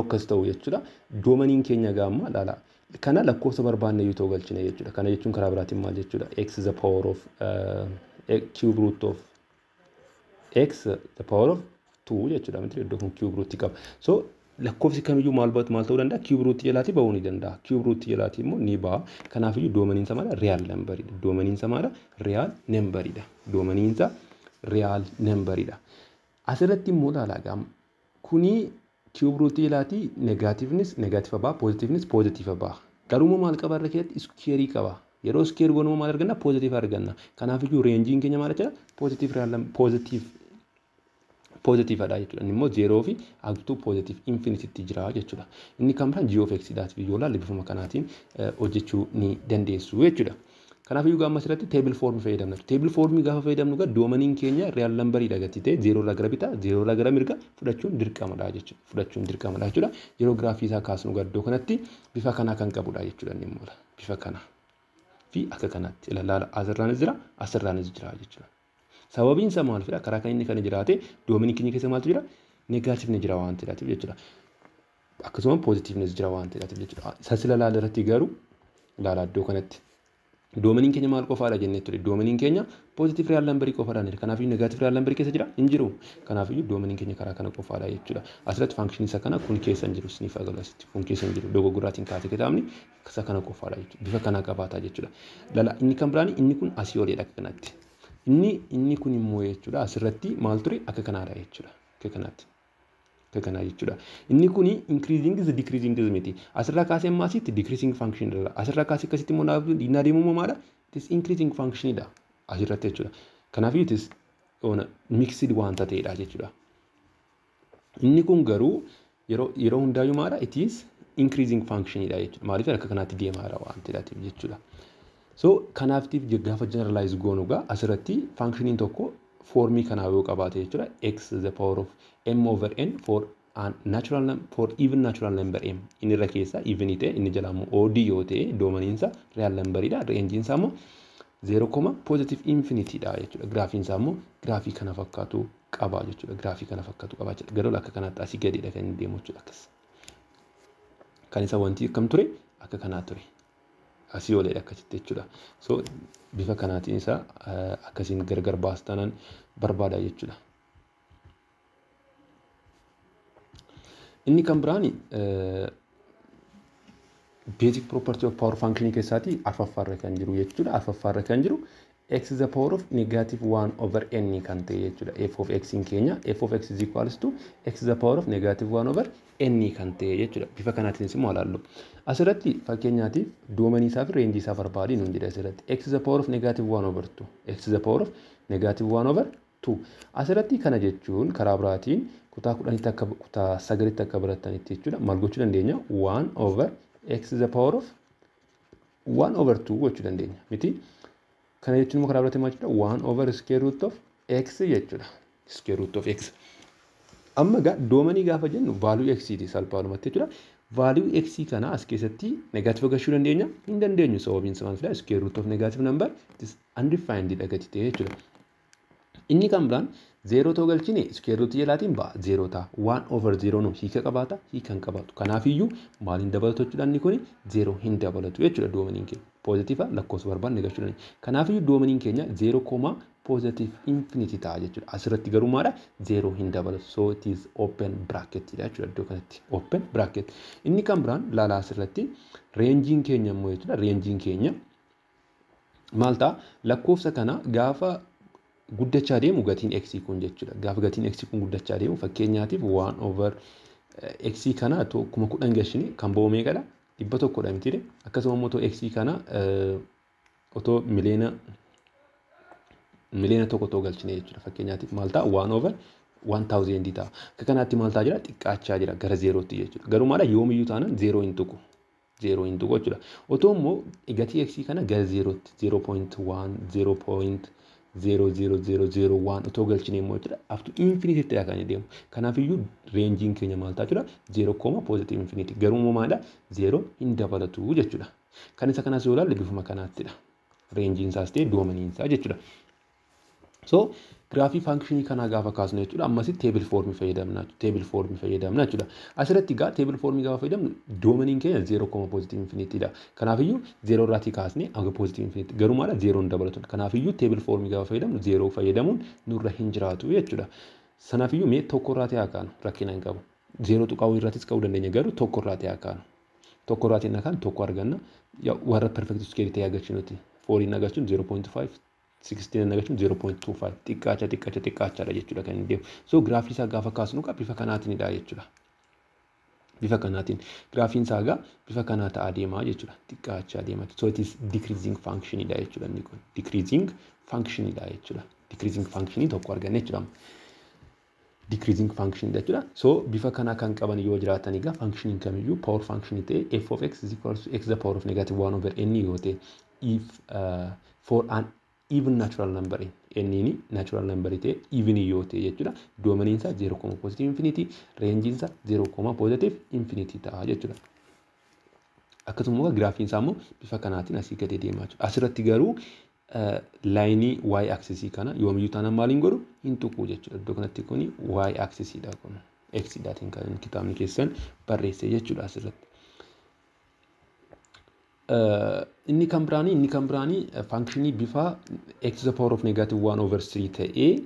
akkas ta'u jechuudha doomaniin keenya gaamma ilaala. Kana lakkoofsa barbaanne yoo ta'u galchine jechuudha. Kana jechuun karaa biraatiin maal jechuudha? X is the power of cube root of x the power of 2 jechuudha. Miti iddoo kun cube root qaba. So lakkoofsi kamiyyuu maal ta'uu danda'a? Cube root jalaatii ba'uu ni danda'a. Cube root jalaatii immoo ni ba'a. Kanaafiyyuu doomaniin isaa maadha? Real number dha. Doomaniin isaa maadha? Real number dha. Doomaniin isaa real number dha. Asirratti immoo ilaalaa gaama. Kuni cube root jalaatii negatiivnis negaatiiva ba'a, poozitiivnis poozitiiva ba'a. Garuu immoo maal qaba irra keessatti? Iskeerii qaba. Yeroo iskeer goonu maal arganna? Poozitiiva arganna. Kanaafiyyuu reenjiin keenya maal jechuudha? Poozitiiv real poozitiivadha jechuudha. Inni immoo 0 fi up to positive infinity jira jechuudha. Inni kan biraan g of x dhaaf yoo ilaalle bifuma kanaatiin hojjechuu ni dandeessu jechuudha. Kanaafiyyuu gaama asirratti table form fayyadamna. Table form gaafa fayyadamnu gaa doomaniin keenya real number dha gati ta'e 0 irraa gara bitaa 0 irraa gara mirga fudhachuun dirqamadha jechuudha. Fudhachuun dirqamadha jechuudha. Yeroo giraafii isaa kaasnu gaa iddoo kanatti bifa kanaa kan qabudha jechuudha inni immoo bifa kana fi akka kanaatti ilaala asirraanis jira asirraanis jira jechuudha. Sababiin isaa maal fida? Karaa kan inni kana jiraate doomanii keenya keessa maaltu jira? Negatiivni jira waan ta'eef jechuudha. Akkasuma poozitiivnis jira waan ta'eef jechuudha. Isa sila ilaala irratti garuu ilaala iddoo kanatti. Doomaniin keenya maal qofaadha jennee ture? Doomaniin keenya positive real number qofaadha. Kanaafiyyuu negative real number keessa jira? Hin jiru. Kanaafiyyuu doomaniin keenya karaa kana qofaadha jechuudha. Asirratti function isa kana kun keessa hin jiru isiniif agarra asitti. Kun keessa hin jiru. Dogoggoraatiin kaasee kitaabni isa kana qofaadha jechuudha. Bifa kana qabaataa jechuudha. Lala inni kan biraan inni kun asii oliidha akka kanatti. Inni kun immoo jechuudha asirratti maal ture? Akka kanaadha jechuudha. Akka kanaatti. Akka kanaa jechuudha. Inni kun increasing is decreasing is miti. Asirraa kaasee amma asitti decreasing function dha. Asirraa kaasee akkasitti immoo naa deemu immoo maadha? It is increasing function dha. Asirratti jechuudha. Kanaaf it is mixed wanta ta'edha jechuudha. Inni kun garuu yeroo hundaayyuu maadha? It is increasing function dha jechuudha. Maaliif akka kanaatti deemaa jira waan ta'eef jechuudha. So kanaaftiif gaafa generalize goonu egaa asirratti functioniin tokko formii kanaa yoo qabaate jechuudha. X the power of m over n for an natural for even natural number m, inni irra keessa even ta'e, inni jala immoo odd yoo ta'e, domainiinsa real number dha, rangeiinsa immoo 0, positive infinity dha jechuudha. Giraafiinsa immoo giraafii kana fakkaatu qaba jechuudha. Giraafii kana fakkaatu qaba jechuudha. Garuu akka kanaatti asii gadiidha kan inni deemu jechuudha akkas. Kan isa wanti akkam ture, akka kanaa ture. Asii oleedha akkasitti jechuudha. So bifa kanaatiin isa akkasiin gargar baastanan barbaada jechuudha. Inni kan biraan basic property of power function keessaati arfaffaarra kan jiru jechuudha. Arfaffaarra kan jiru x is the power of negative 1 over n kan ta'e jechuudha. F of x in keenya f of x is equals to x is the power of negative 1 over n kan ta'e jechuudha. Bifa kanaatiinis immoo ilaallu. Asirratti fakkeenyaatiif domainii isaa fi rangeii isaa barbaadi nuun jedhe asirratti. X is the power of negative 1 over 2. X is the power of negative 1 over 2. Asirratti kana jechuun karaa biraatiin kutaa 10tti akka kutaa 9tti akka baratanitti jechuudha. Maal gochuu dandeenya? 1 over x is the power of 1 over 2 gochuu dandeenya. Miti? Kana jechuun immoo karaa biraatiin maal jechuudha? 1 over square root of x jechuudha. Square root of x. Amma egaa domainii gaafa jennu value x ti salphaadhumatti jechuudha. Value x kana as keessatti negative gashuu dandeenya? Hin dandeenyu, sababiin isaa maal fida? Square root of negative number it is undefined dha gati ta'e jechuudha. Inni kan biraan 0 ta'uu galchine square root jalaatiin ba'a 0 ta'a. 1 over 0 nu hiika qabaata, hiika hin qabaatu. Kanaafiyyuu maal hin dabalatu jechuudha? Inni kuni 0 hin dabalatu jechuudha domainiin keenya. Positive lakkoofsa barbaanne galchuu dandeenya. Kanaafiyyuu domainiin keenya 0, positive infinity ta'a jechuudha. Asirratti garuu maadha? 0 hin dabalatu. So it is open bracket dha jechuudha iddoo kanatti. Open bracket. Inni kan biraan laalaa asirratti rangeiin keenya immoo jechuudha. Rangeiin keenya maal ta'a? Lakkoofsa kana gaafa guddachaa deemu gatiin x kun jechuudha. Gaafa gatiin x kun guddachaa deemu, fakkeenyaatiif 1 over x kana otoo 10,000 gashine kan ba'u meeqadha? 100dha mitiire. Akkasuma immoo otoo x kana otoo 1,000,000 otoo galchine jechuudha. Fakkeenyaatiif maal ta'a? 1 over 1000 ta'a. Akka kanaatti maal ta'a jira? Xiqqaachaa jira gara 0tti jechuudha. Garuu maadha? Yoomiyyuu taanaan 0 hin tuqu. 0 hin tuqu jechuudha. Otoo immoo gatii x kana gara 0tti 0.1 0.00001 otoo galchine immoo jechuudha. Up to infinity tti kan inni deemu. Kanaafiyyuu rangeiin keenya maal ta'a jechuudha? 0, positive infinity. Garuu immoo maalidha? 0 hin dabalatu jechuudha. Kan isa kanas yoo ilaalle bifuma kanaattidha. Rangeiin isaas ta'e domainiin isaa jechuudha. So giraafii functionii kanaa gaafa kaasnu jechuudha. Ammas table formii fayyadamna. Table formii fayyadamna jechuudha. Asirratti egaa table formii gaafa fayyadamnu domainiin keenya 0, positive infinity dha. Kanaafiyyuu 0 irraatii kaasnee hanga positive infinity. Garuu maadha? 0 hin dabalatu. Kanaafiyyuu table formii gaafa fayyadamnu 0 fayyadamuun nurra hin jiraatu jechuudha. Sanaafiyyuu mee tokko irraatii haa kaanu, rakkina hin qabu. 0 tuqaa irraattis ka'uu dandeenya, garuu tokko irraatii haa kaanu. Tokko irraatii inni kaan tokko arganna. Warra perfect square ta'e agarsiinuti. 4 agarsiisuun 0.5, 16 agarsiisuun 0.25, xiqqaacha xiqqaacha xiqqaachaadha jechuudha kan inni deemu. So giraafii isaa gaafa kaasnu bifa kanaatiinidha jechuudha. Bifa kanaatiin giraafiin isaa egaa bifa kanaa ta'aa deemaa jechuudha. Xiqqaachaa deema. So it is decreasing function dha jechuudha inni kun. Decreasing function dha jechuudha. Decreasing function tokko arganne jechuudha. Decreasing function jechuudha. So bifa kanaa kan qaban yoo jiraatan egaa functioniin kamiyyuu power function ta'e f of x is equals to x the power of negative 1 over n yoo ta'e, if for an even natural number n ni natural number ta'e, even yoo ta'e jechuudha. Domainiin isaa 0, positive infinity, rangeiin isaa 0, positive infinity ta'a jechuudha. Akkasuma giraafiin isaa immoo bifa kanaatiin asii gadi deemaa jechuudha. Asirratti garuu lineii y axisii kana yoomiyyuu taanaan maaliin godhu? Hin tuqu jechuudha. Iddoo kanatti kuni y axisiidha kun. X dhaatiin kan kitaabni keessan barreesse jechuudha asirratti. Inni kan biraanii functionii bifa x the power of negative 1 over 3 ta'ee,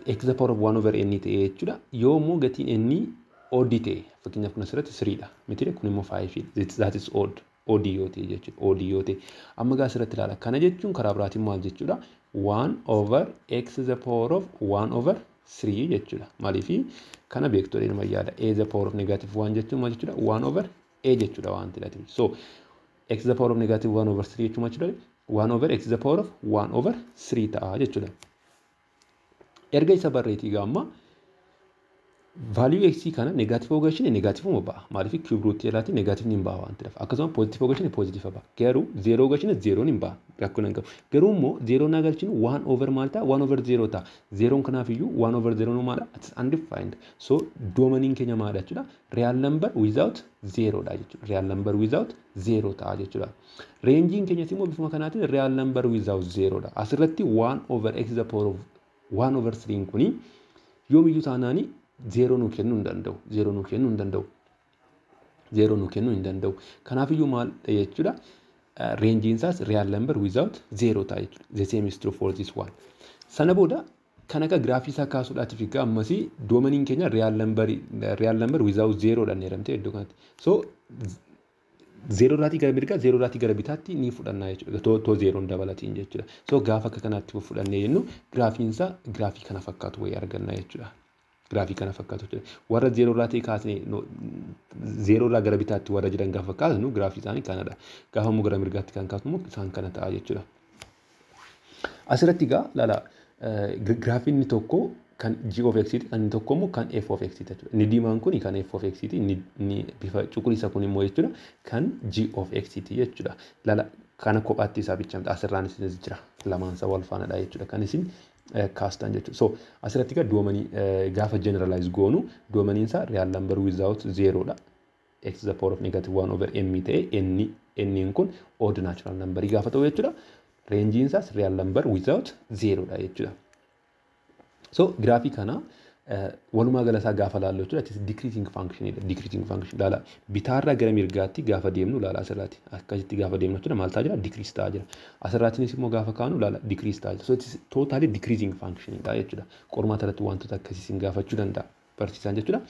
x the power of 1 over n ta'ee jechuudha. Yoo immoo gatiin n odd ta'e, fakkeenyaaf kun asirratti 3 dha. Miti, kun immoo 5 dha. That is odd. Odd yoo ta'e jechuudha. Odd yoo ta'e. Amma gaa asirratti ilaala. Kana jechuun karaa biraatiin maal jechuudha? 1 over x the power of 1 over 3 jechuudha. Maaliifi kana beektolee nama yaada. A the power of negative 1 jechuun maal jechuudha? 1 over a jechuudha waan ta'eef. So x the power of negative 1 over 3 jechuun maal jechuudha? 1 over x the power of 1 over 3 ta'a jechuudha. Erga isa barreetii gaamma Value x kana negative yoo galchine negative ba'a. Maaliif? Cube root jalaatiin negative hin ba'a waan ta'eef. Akkasuma positive yoo galchine positive ba'a. Garuu 0 galchine 0 hin ba'a. Rakkoo hin qabu. Garuu immoo 0 naa galchinu 1 over maal ta'a? 1 over 0 ta'a. 0 kanaaf iyyuu 1 over 0 maadha? It's undefined. So domainiin keenya maadha jechuudha? Real number without 0 dha jechuudha. Real number without 0 ta'a jechuudha. Rangeiin keenyas immoo bifuma kanaatiin real number without 0 dha. Asirratti 1 over x the power of 1 over 3 kuni yoomiyyuu taanaani 0 nuu kennuu hin danda'u. 0 nuu kennuu hin danda'u. 0 nuu kennuu hin danda'u. Kanaafiyyuu maal jechuudha? Rangeiin isaas real number without 0 ta'a jechuudha. The same is true for this one. Sana booda kan akka giraafii isaa kaasuudhaatiif egaa ammasii domainiin keenya real number without 0 dhaan jedhamte iddoo kanatti. So 0 irraatii gara mirgaa, 0 irraatii gara bitaatti ni fudhannaa jechuudha. Too 0 dabalatiin jechuudha. So gaafa akka kanaatti fudhannee jennu giraafiin isaa giraafii kana fakkaatu wayii arganna jechuudha. Giraafii kana fakkaatu jechuudha. Warra 0 irraatii kaasnee, 0 irraa gara bitaatti warra jiran gaafa kaasnu giraafii isaanii kanadha. Gaafa immoo gara mirgaatti kan kaasnu immoo isaan kana ta'a jechuudha. Asirratti egaa laala, giraafiin inni tokko kan g of x ti, kan inni tokko immoo kan f of x ti jechuudha. Inni diimaan kun kan f of x ti, inni bifa cuquliisa kun immoo jechuudha kan g of x ti jechuudha. Laala, kana kophaatti isaa bichamta, asirraan isinis jira, lamaan isaa wal faanadha jechuudha kan isin kaastan jechuudha. So asirratti egaa domainii gaafa generalize goonu domainiin isaa real number without zero dha. X the power of negative 1 over m ta'e, n n kun odd natural number gaafa ta'u jechuudha. Rangeiin isaas real number without zero dha jechuudha. So giraafii kana walumaa gala isaa gaafa laallu jechuudha. It is decreasing function dha. Decreasing function, laala, bitaarraa gara mirgaatti gaafa deemnu, laala, asirraatti akkasitti gaafa deemnu jechuudha, maal ta'aa jira? Decrease ta'aa jira. Asirraattinis immoo gaafa kaanu, laala, decrease ta'aa jira. So it is totally decreasing function dha jechuudha. Qormaata irratti wantoota akkasii isin gaafachuu danda'a barsiisaan jechuudha.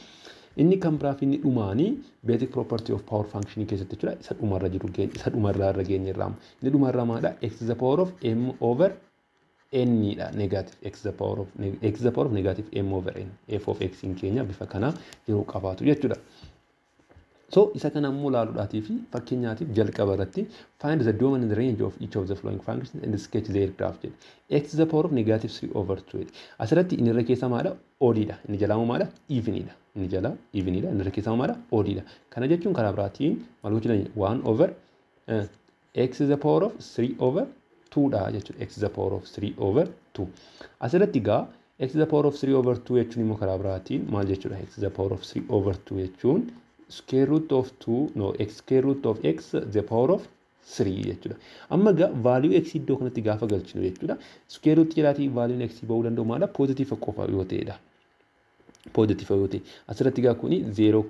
Inni kan biraaf inni dhumaanii basic property of power function keessatti jechuudha, isa dhumarra jiru, isa dhumarraa irra geenye irraa. Inni dhumarraa maalidha? X the power of m over n dha, negative x the power of negative m over n, f of x in keenya bifa kanaa yeroo qabaatu jechuudha. So isa kana immoo ilaaluudhaatii fi fakkeenyaatiif jalqaba irratti "Find the domain and the range of each of the following functions and sketch their graph" jedhe. X the power of negative 3 over 2 jedhe. Asirratti inni irra keessa maadha? Oddiidha. Inni jalaa immoo maadha? Evenidha. Inni jalaa evenidha. Inni irra keessa maadha? Oddiidha. Kana jechuun karaa biraatiin maal gochuu dandeenya? 1 over x the power of 3 over 2 dha jechuudha. X the power of 3 over 2. Asirratti egaa x the power of 3 over 2 jechuun immoo karaa biraatiin maal jechuudha? X the power of 3 over 2 jechuun square root of 2, no, x square root of x the power of 3 jechuudha. Amma egaa value x iddoo kanatti gaafa galchinu jechuudha. Square root jalaatii value x ba'uu danda'u maala? Positive qofa yoo ta'edha. Positive yoo ta'e. Asirratti egaa kuni 0,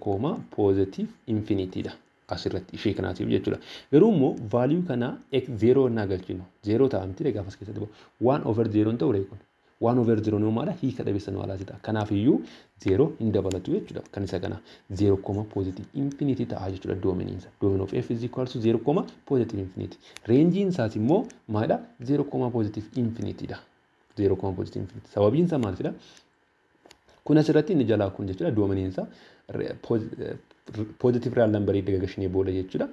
positive infinity dha. Asirratti ishee kanaatiif jechuudha. Garuu immoo value kana x 0 innaa galchinu 0 ta'a miti gaafa as keessatti ba'u? 1 over 0 hin ta'u ree kun? 1 over 0 nuu maala? Hiika dhabeessa nu alaasita. Kanaaf iyyuu 0 hin dabalatu jechuudha. Kan isa kana 0, positive infinity ta'a jechuudha domainiin isaa. Domain of f is equal to 0, positive infinity. Rangeiin isaas immoo maalidha? 0, positive infinity dha. 0, positive infinity. Sababiin isaa maalidha? Kun asirratti inni jalaa kun jechuudha domainiin isaa positive real number dagashinee booda jechuudha.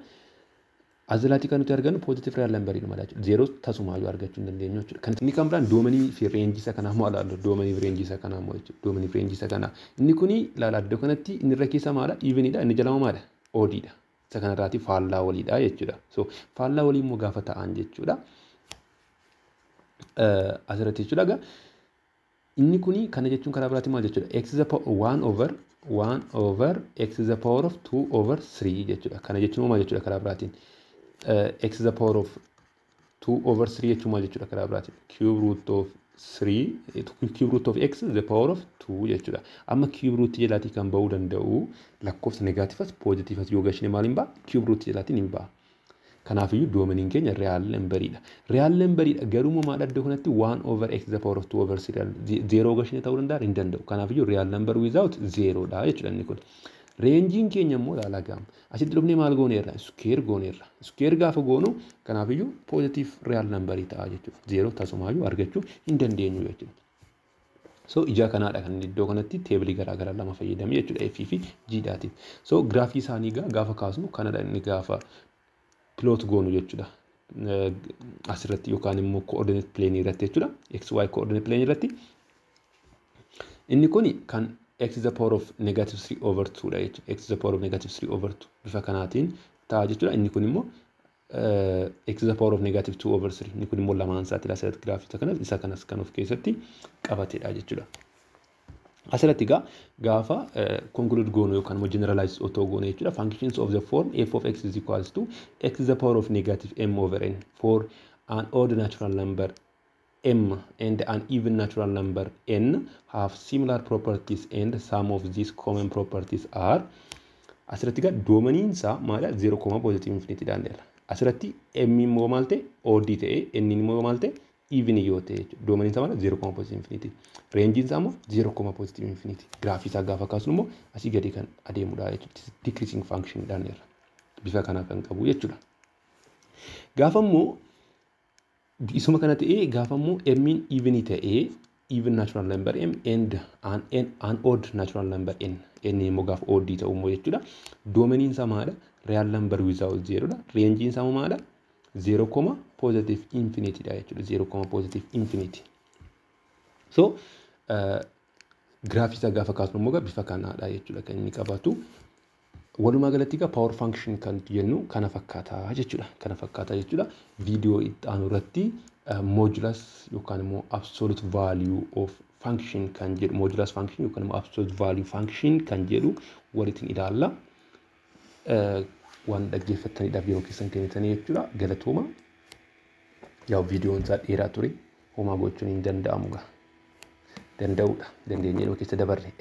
Asirratti kan nuti argannu positive real number dha jechuudha. Zeeroo tasumaayyuu argachuu hin dandeenyu jechuudha. Kan inni kan biraan domainii fi rangeii isa kanaa immoo ilaallu. Domainii fi rangeii isa kanaa immoo jechuudha. Domainii fi rangeii isa kanaa. Inni kuni, ilaala, iddoo kanatti inni irra keessa maadha? Evenidha. Inni jalaa maadha? Oddiidha. Isa kanarraati faallaa waliidha jechuudha. So faallaa walii immoo gaafa ta'an jechuudha. Asirratti jechuudha egaa inni kuni kana jechuun karaa biraatiin maal jechuudha? X is the power 1 over 1 over x is the power of 2 over 3 jechuudha. Kana jechuun maal jechuudha karaa biraatiin? X is the power of 2 over 3 jechuun maal jechuudha karaa biraatiin? Cube root of 3, cube root of x the power of 2 jechuudha. Amma cube root jalaatii kan ba'uu danda'u lakkoofsa negativeas positiveas yoo gashine maal hin ba'a? Cube root jalaatiin hin ba'a. Kanaafiyyuu domainiin keenya real numberiidha. Real numberiidha, garuu maal, iddoo kanatti 1 over x the power of 2 over 3 zero gashine ta'uu danda'a? Hin danda'u. Kanaafiyyuu real number without zero dha jechuudha inni kun. Rangeiin keenya immoo, ilaalaa gaama. Asitti dhufnee maal gooneerra? Square gooneerra. Square gaafa goonu kanaafiyyuu positive real numberii ta'a jechuudha. Zero tasumaayyuu argachuu hin dandeenyu jechuudha. So ija kanaadha kan iddoo kanatti tableii garaagaraa lama fayyadame jechuudha, F fi G dhaatiin. So giraafii isaanii gaafa kaasnu kanadha inni gaafa plot goonu jechuudha. Asirratti yookaan immoo coordinate plane irratti jechuudha. XY coordinate plane irratti. Inni kuni kan x is the power of negative 3 over 2 dha jechuudha. X is the power of negative 3 over 2 bifa kanaatiin ta'a jechuudha. Inni kun immoo x is the power of negative 2 over 3. Inni kun immoo lamaan isaatti asirratti giraafii isa kanas isa kanas kan of keessatti qabatedha jechuudha. Asirratti egaa gaafa conclude goonu yookaan immoo generalize otoo goonu jechuudha. Functions of the form f of x is equals to x is the power of negative m over n for an odd natural number m and an even natural number n have similar properties, and some of these common properties are: asirratti egaa domainiin isaa maalidha? 0, positive infinity dhaan. Asirratti m immoo maal ta'e? Odd ta'e, n immoo maal ta'e? Even yoo ta'e jechuudha. Domainiin isaa maal? 0, positive infinity. Rangeiin isaa immoo 0, positive infinity. Giraafii isaa gaafa kaasnu immoo asii gadi kan adeemudha jechuudha. Decreasing function dhaan bifa kanaa kan qabu jechuudha. Gaafa immoo isuma kana ta'ee, gaafa immoo m'n even ta'ee, even natural number m and an odd natural number n, n immoo gaafa odd ta'u immoo jechuudha. Domainiin isaa maalidha? Real number without zero dha. Rangeiin isaa maalidha? 0, positive infinity dha jechuudha. 0, positive infinity. So giraafii isaa gaafa kaasnu immoo bifa kanaadha jechuudha kan inni qabatu. Walumaa galatti egaa power function kan jennu kana fakkaataa jechuudha. Kana fakkaataa jechuudha. Viidiyoo itti aanu irratti modulus yookaan immoo absolute value of function kan jedhu, modulus function yookaan immoo absolute value function kan jedhu walitti ilaalla. Waan dhaggeeffattaniidhaaf yeroo keessan kennitanii jechuudha. Galatooma. Yaa, viidiyoon isaa dheeraa ture. Homaa gochuun hin danda'amu gaa. Danda'uudha. Dandeenyee keessa dabarre.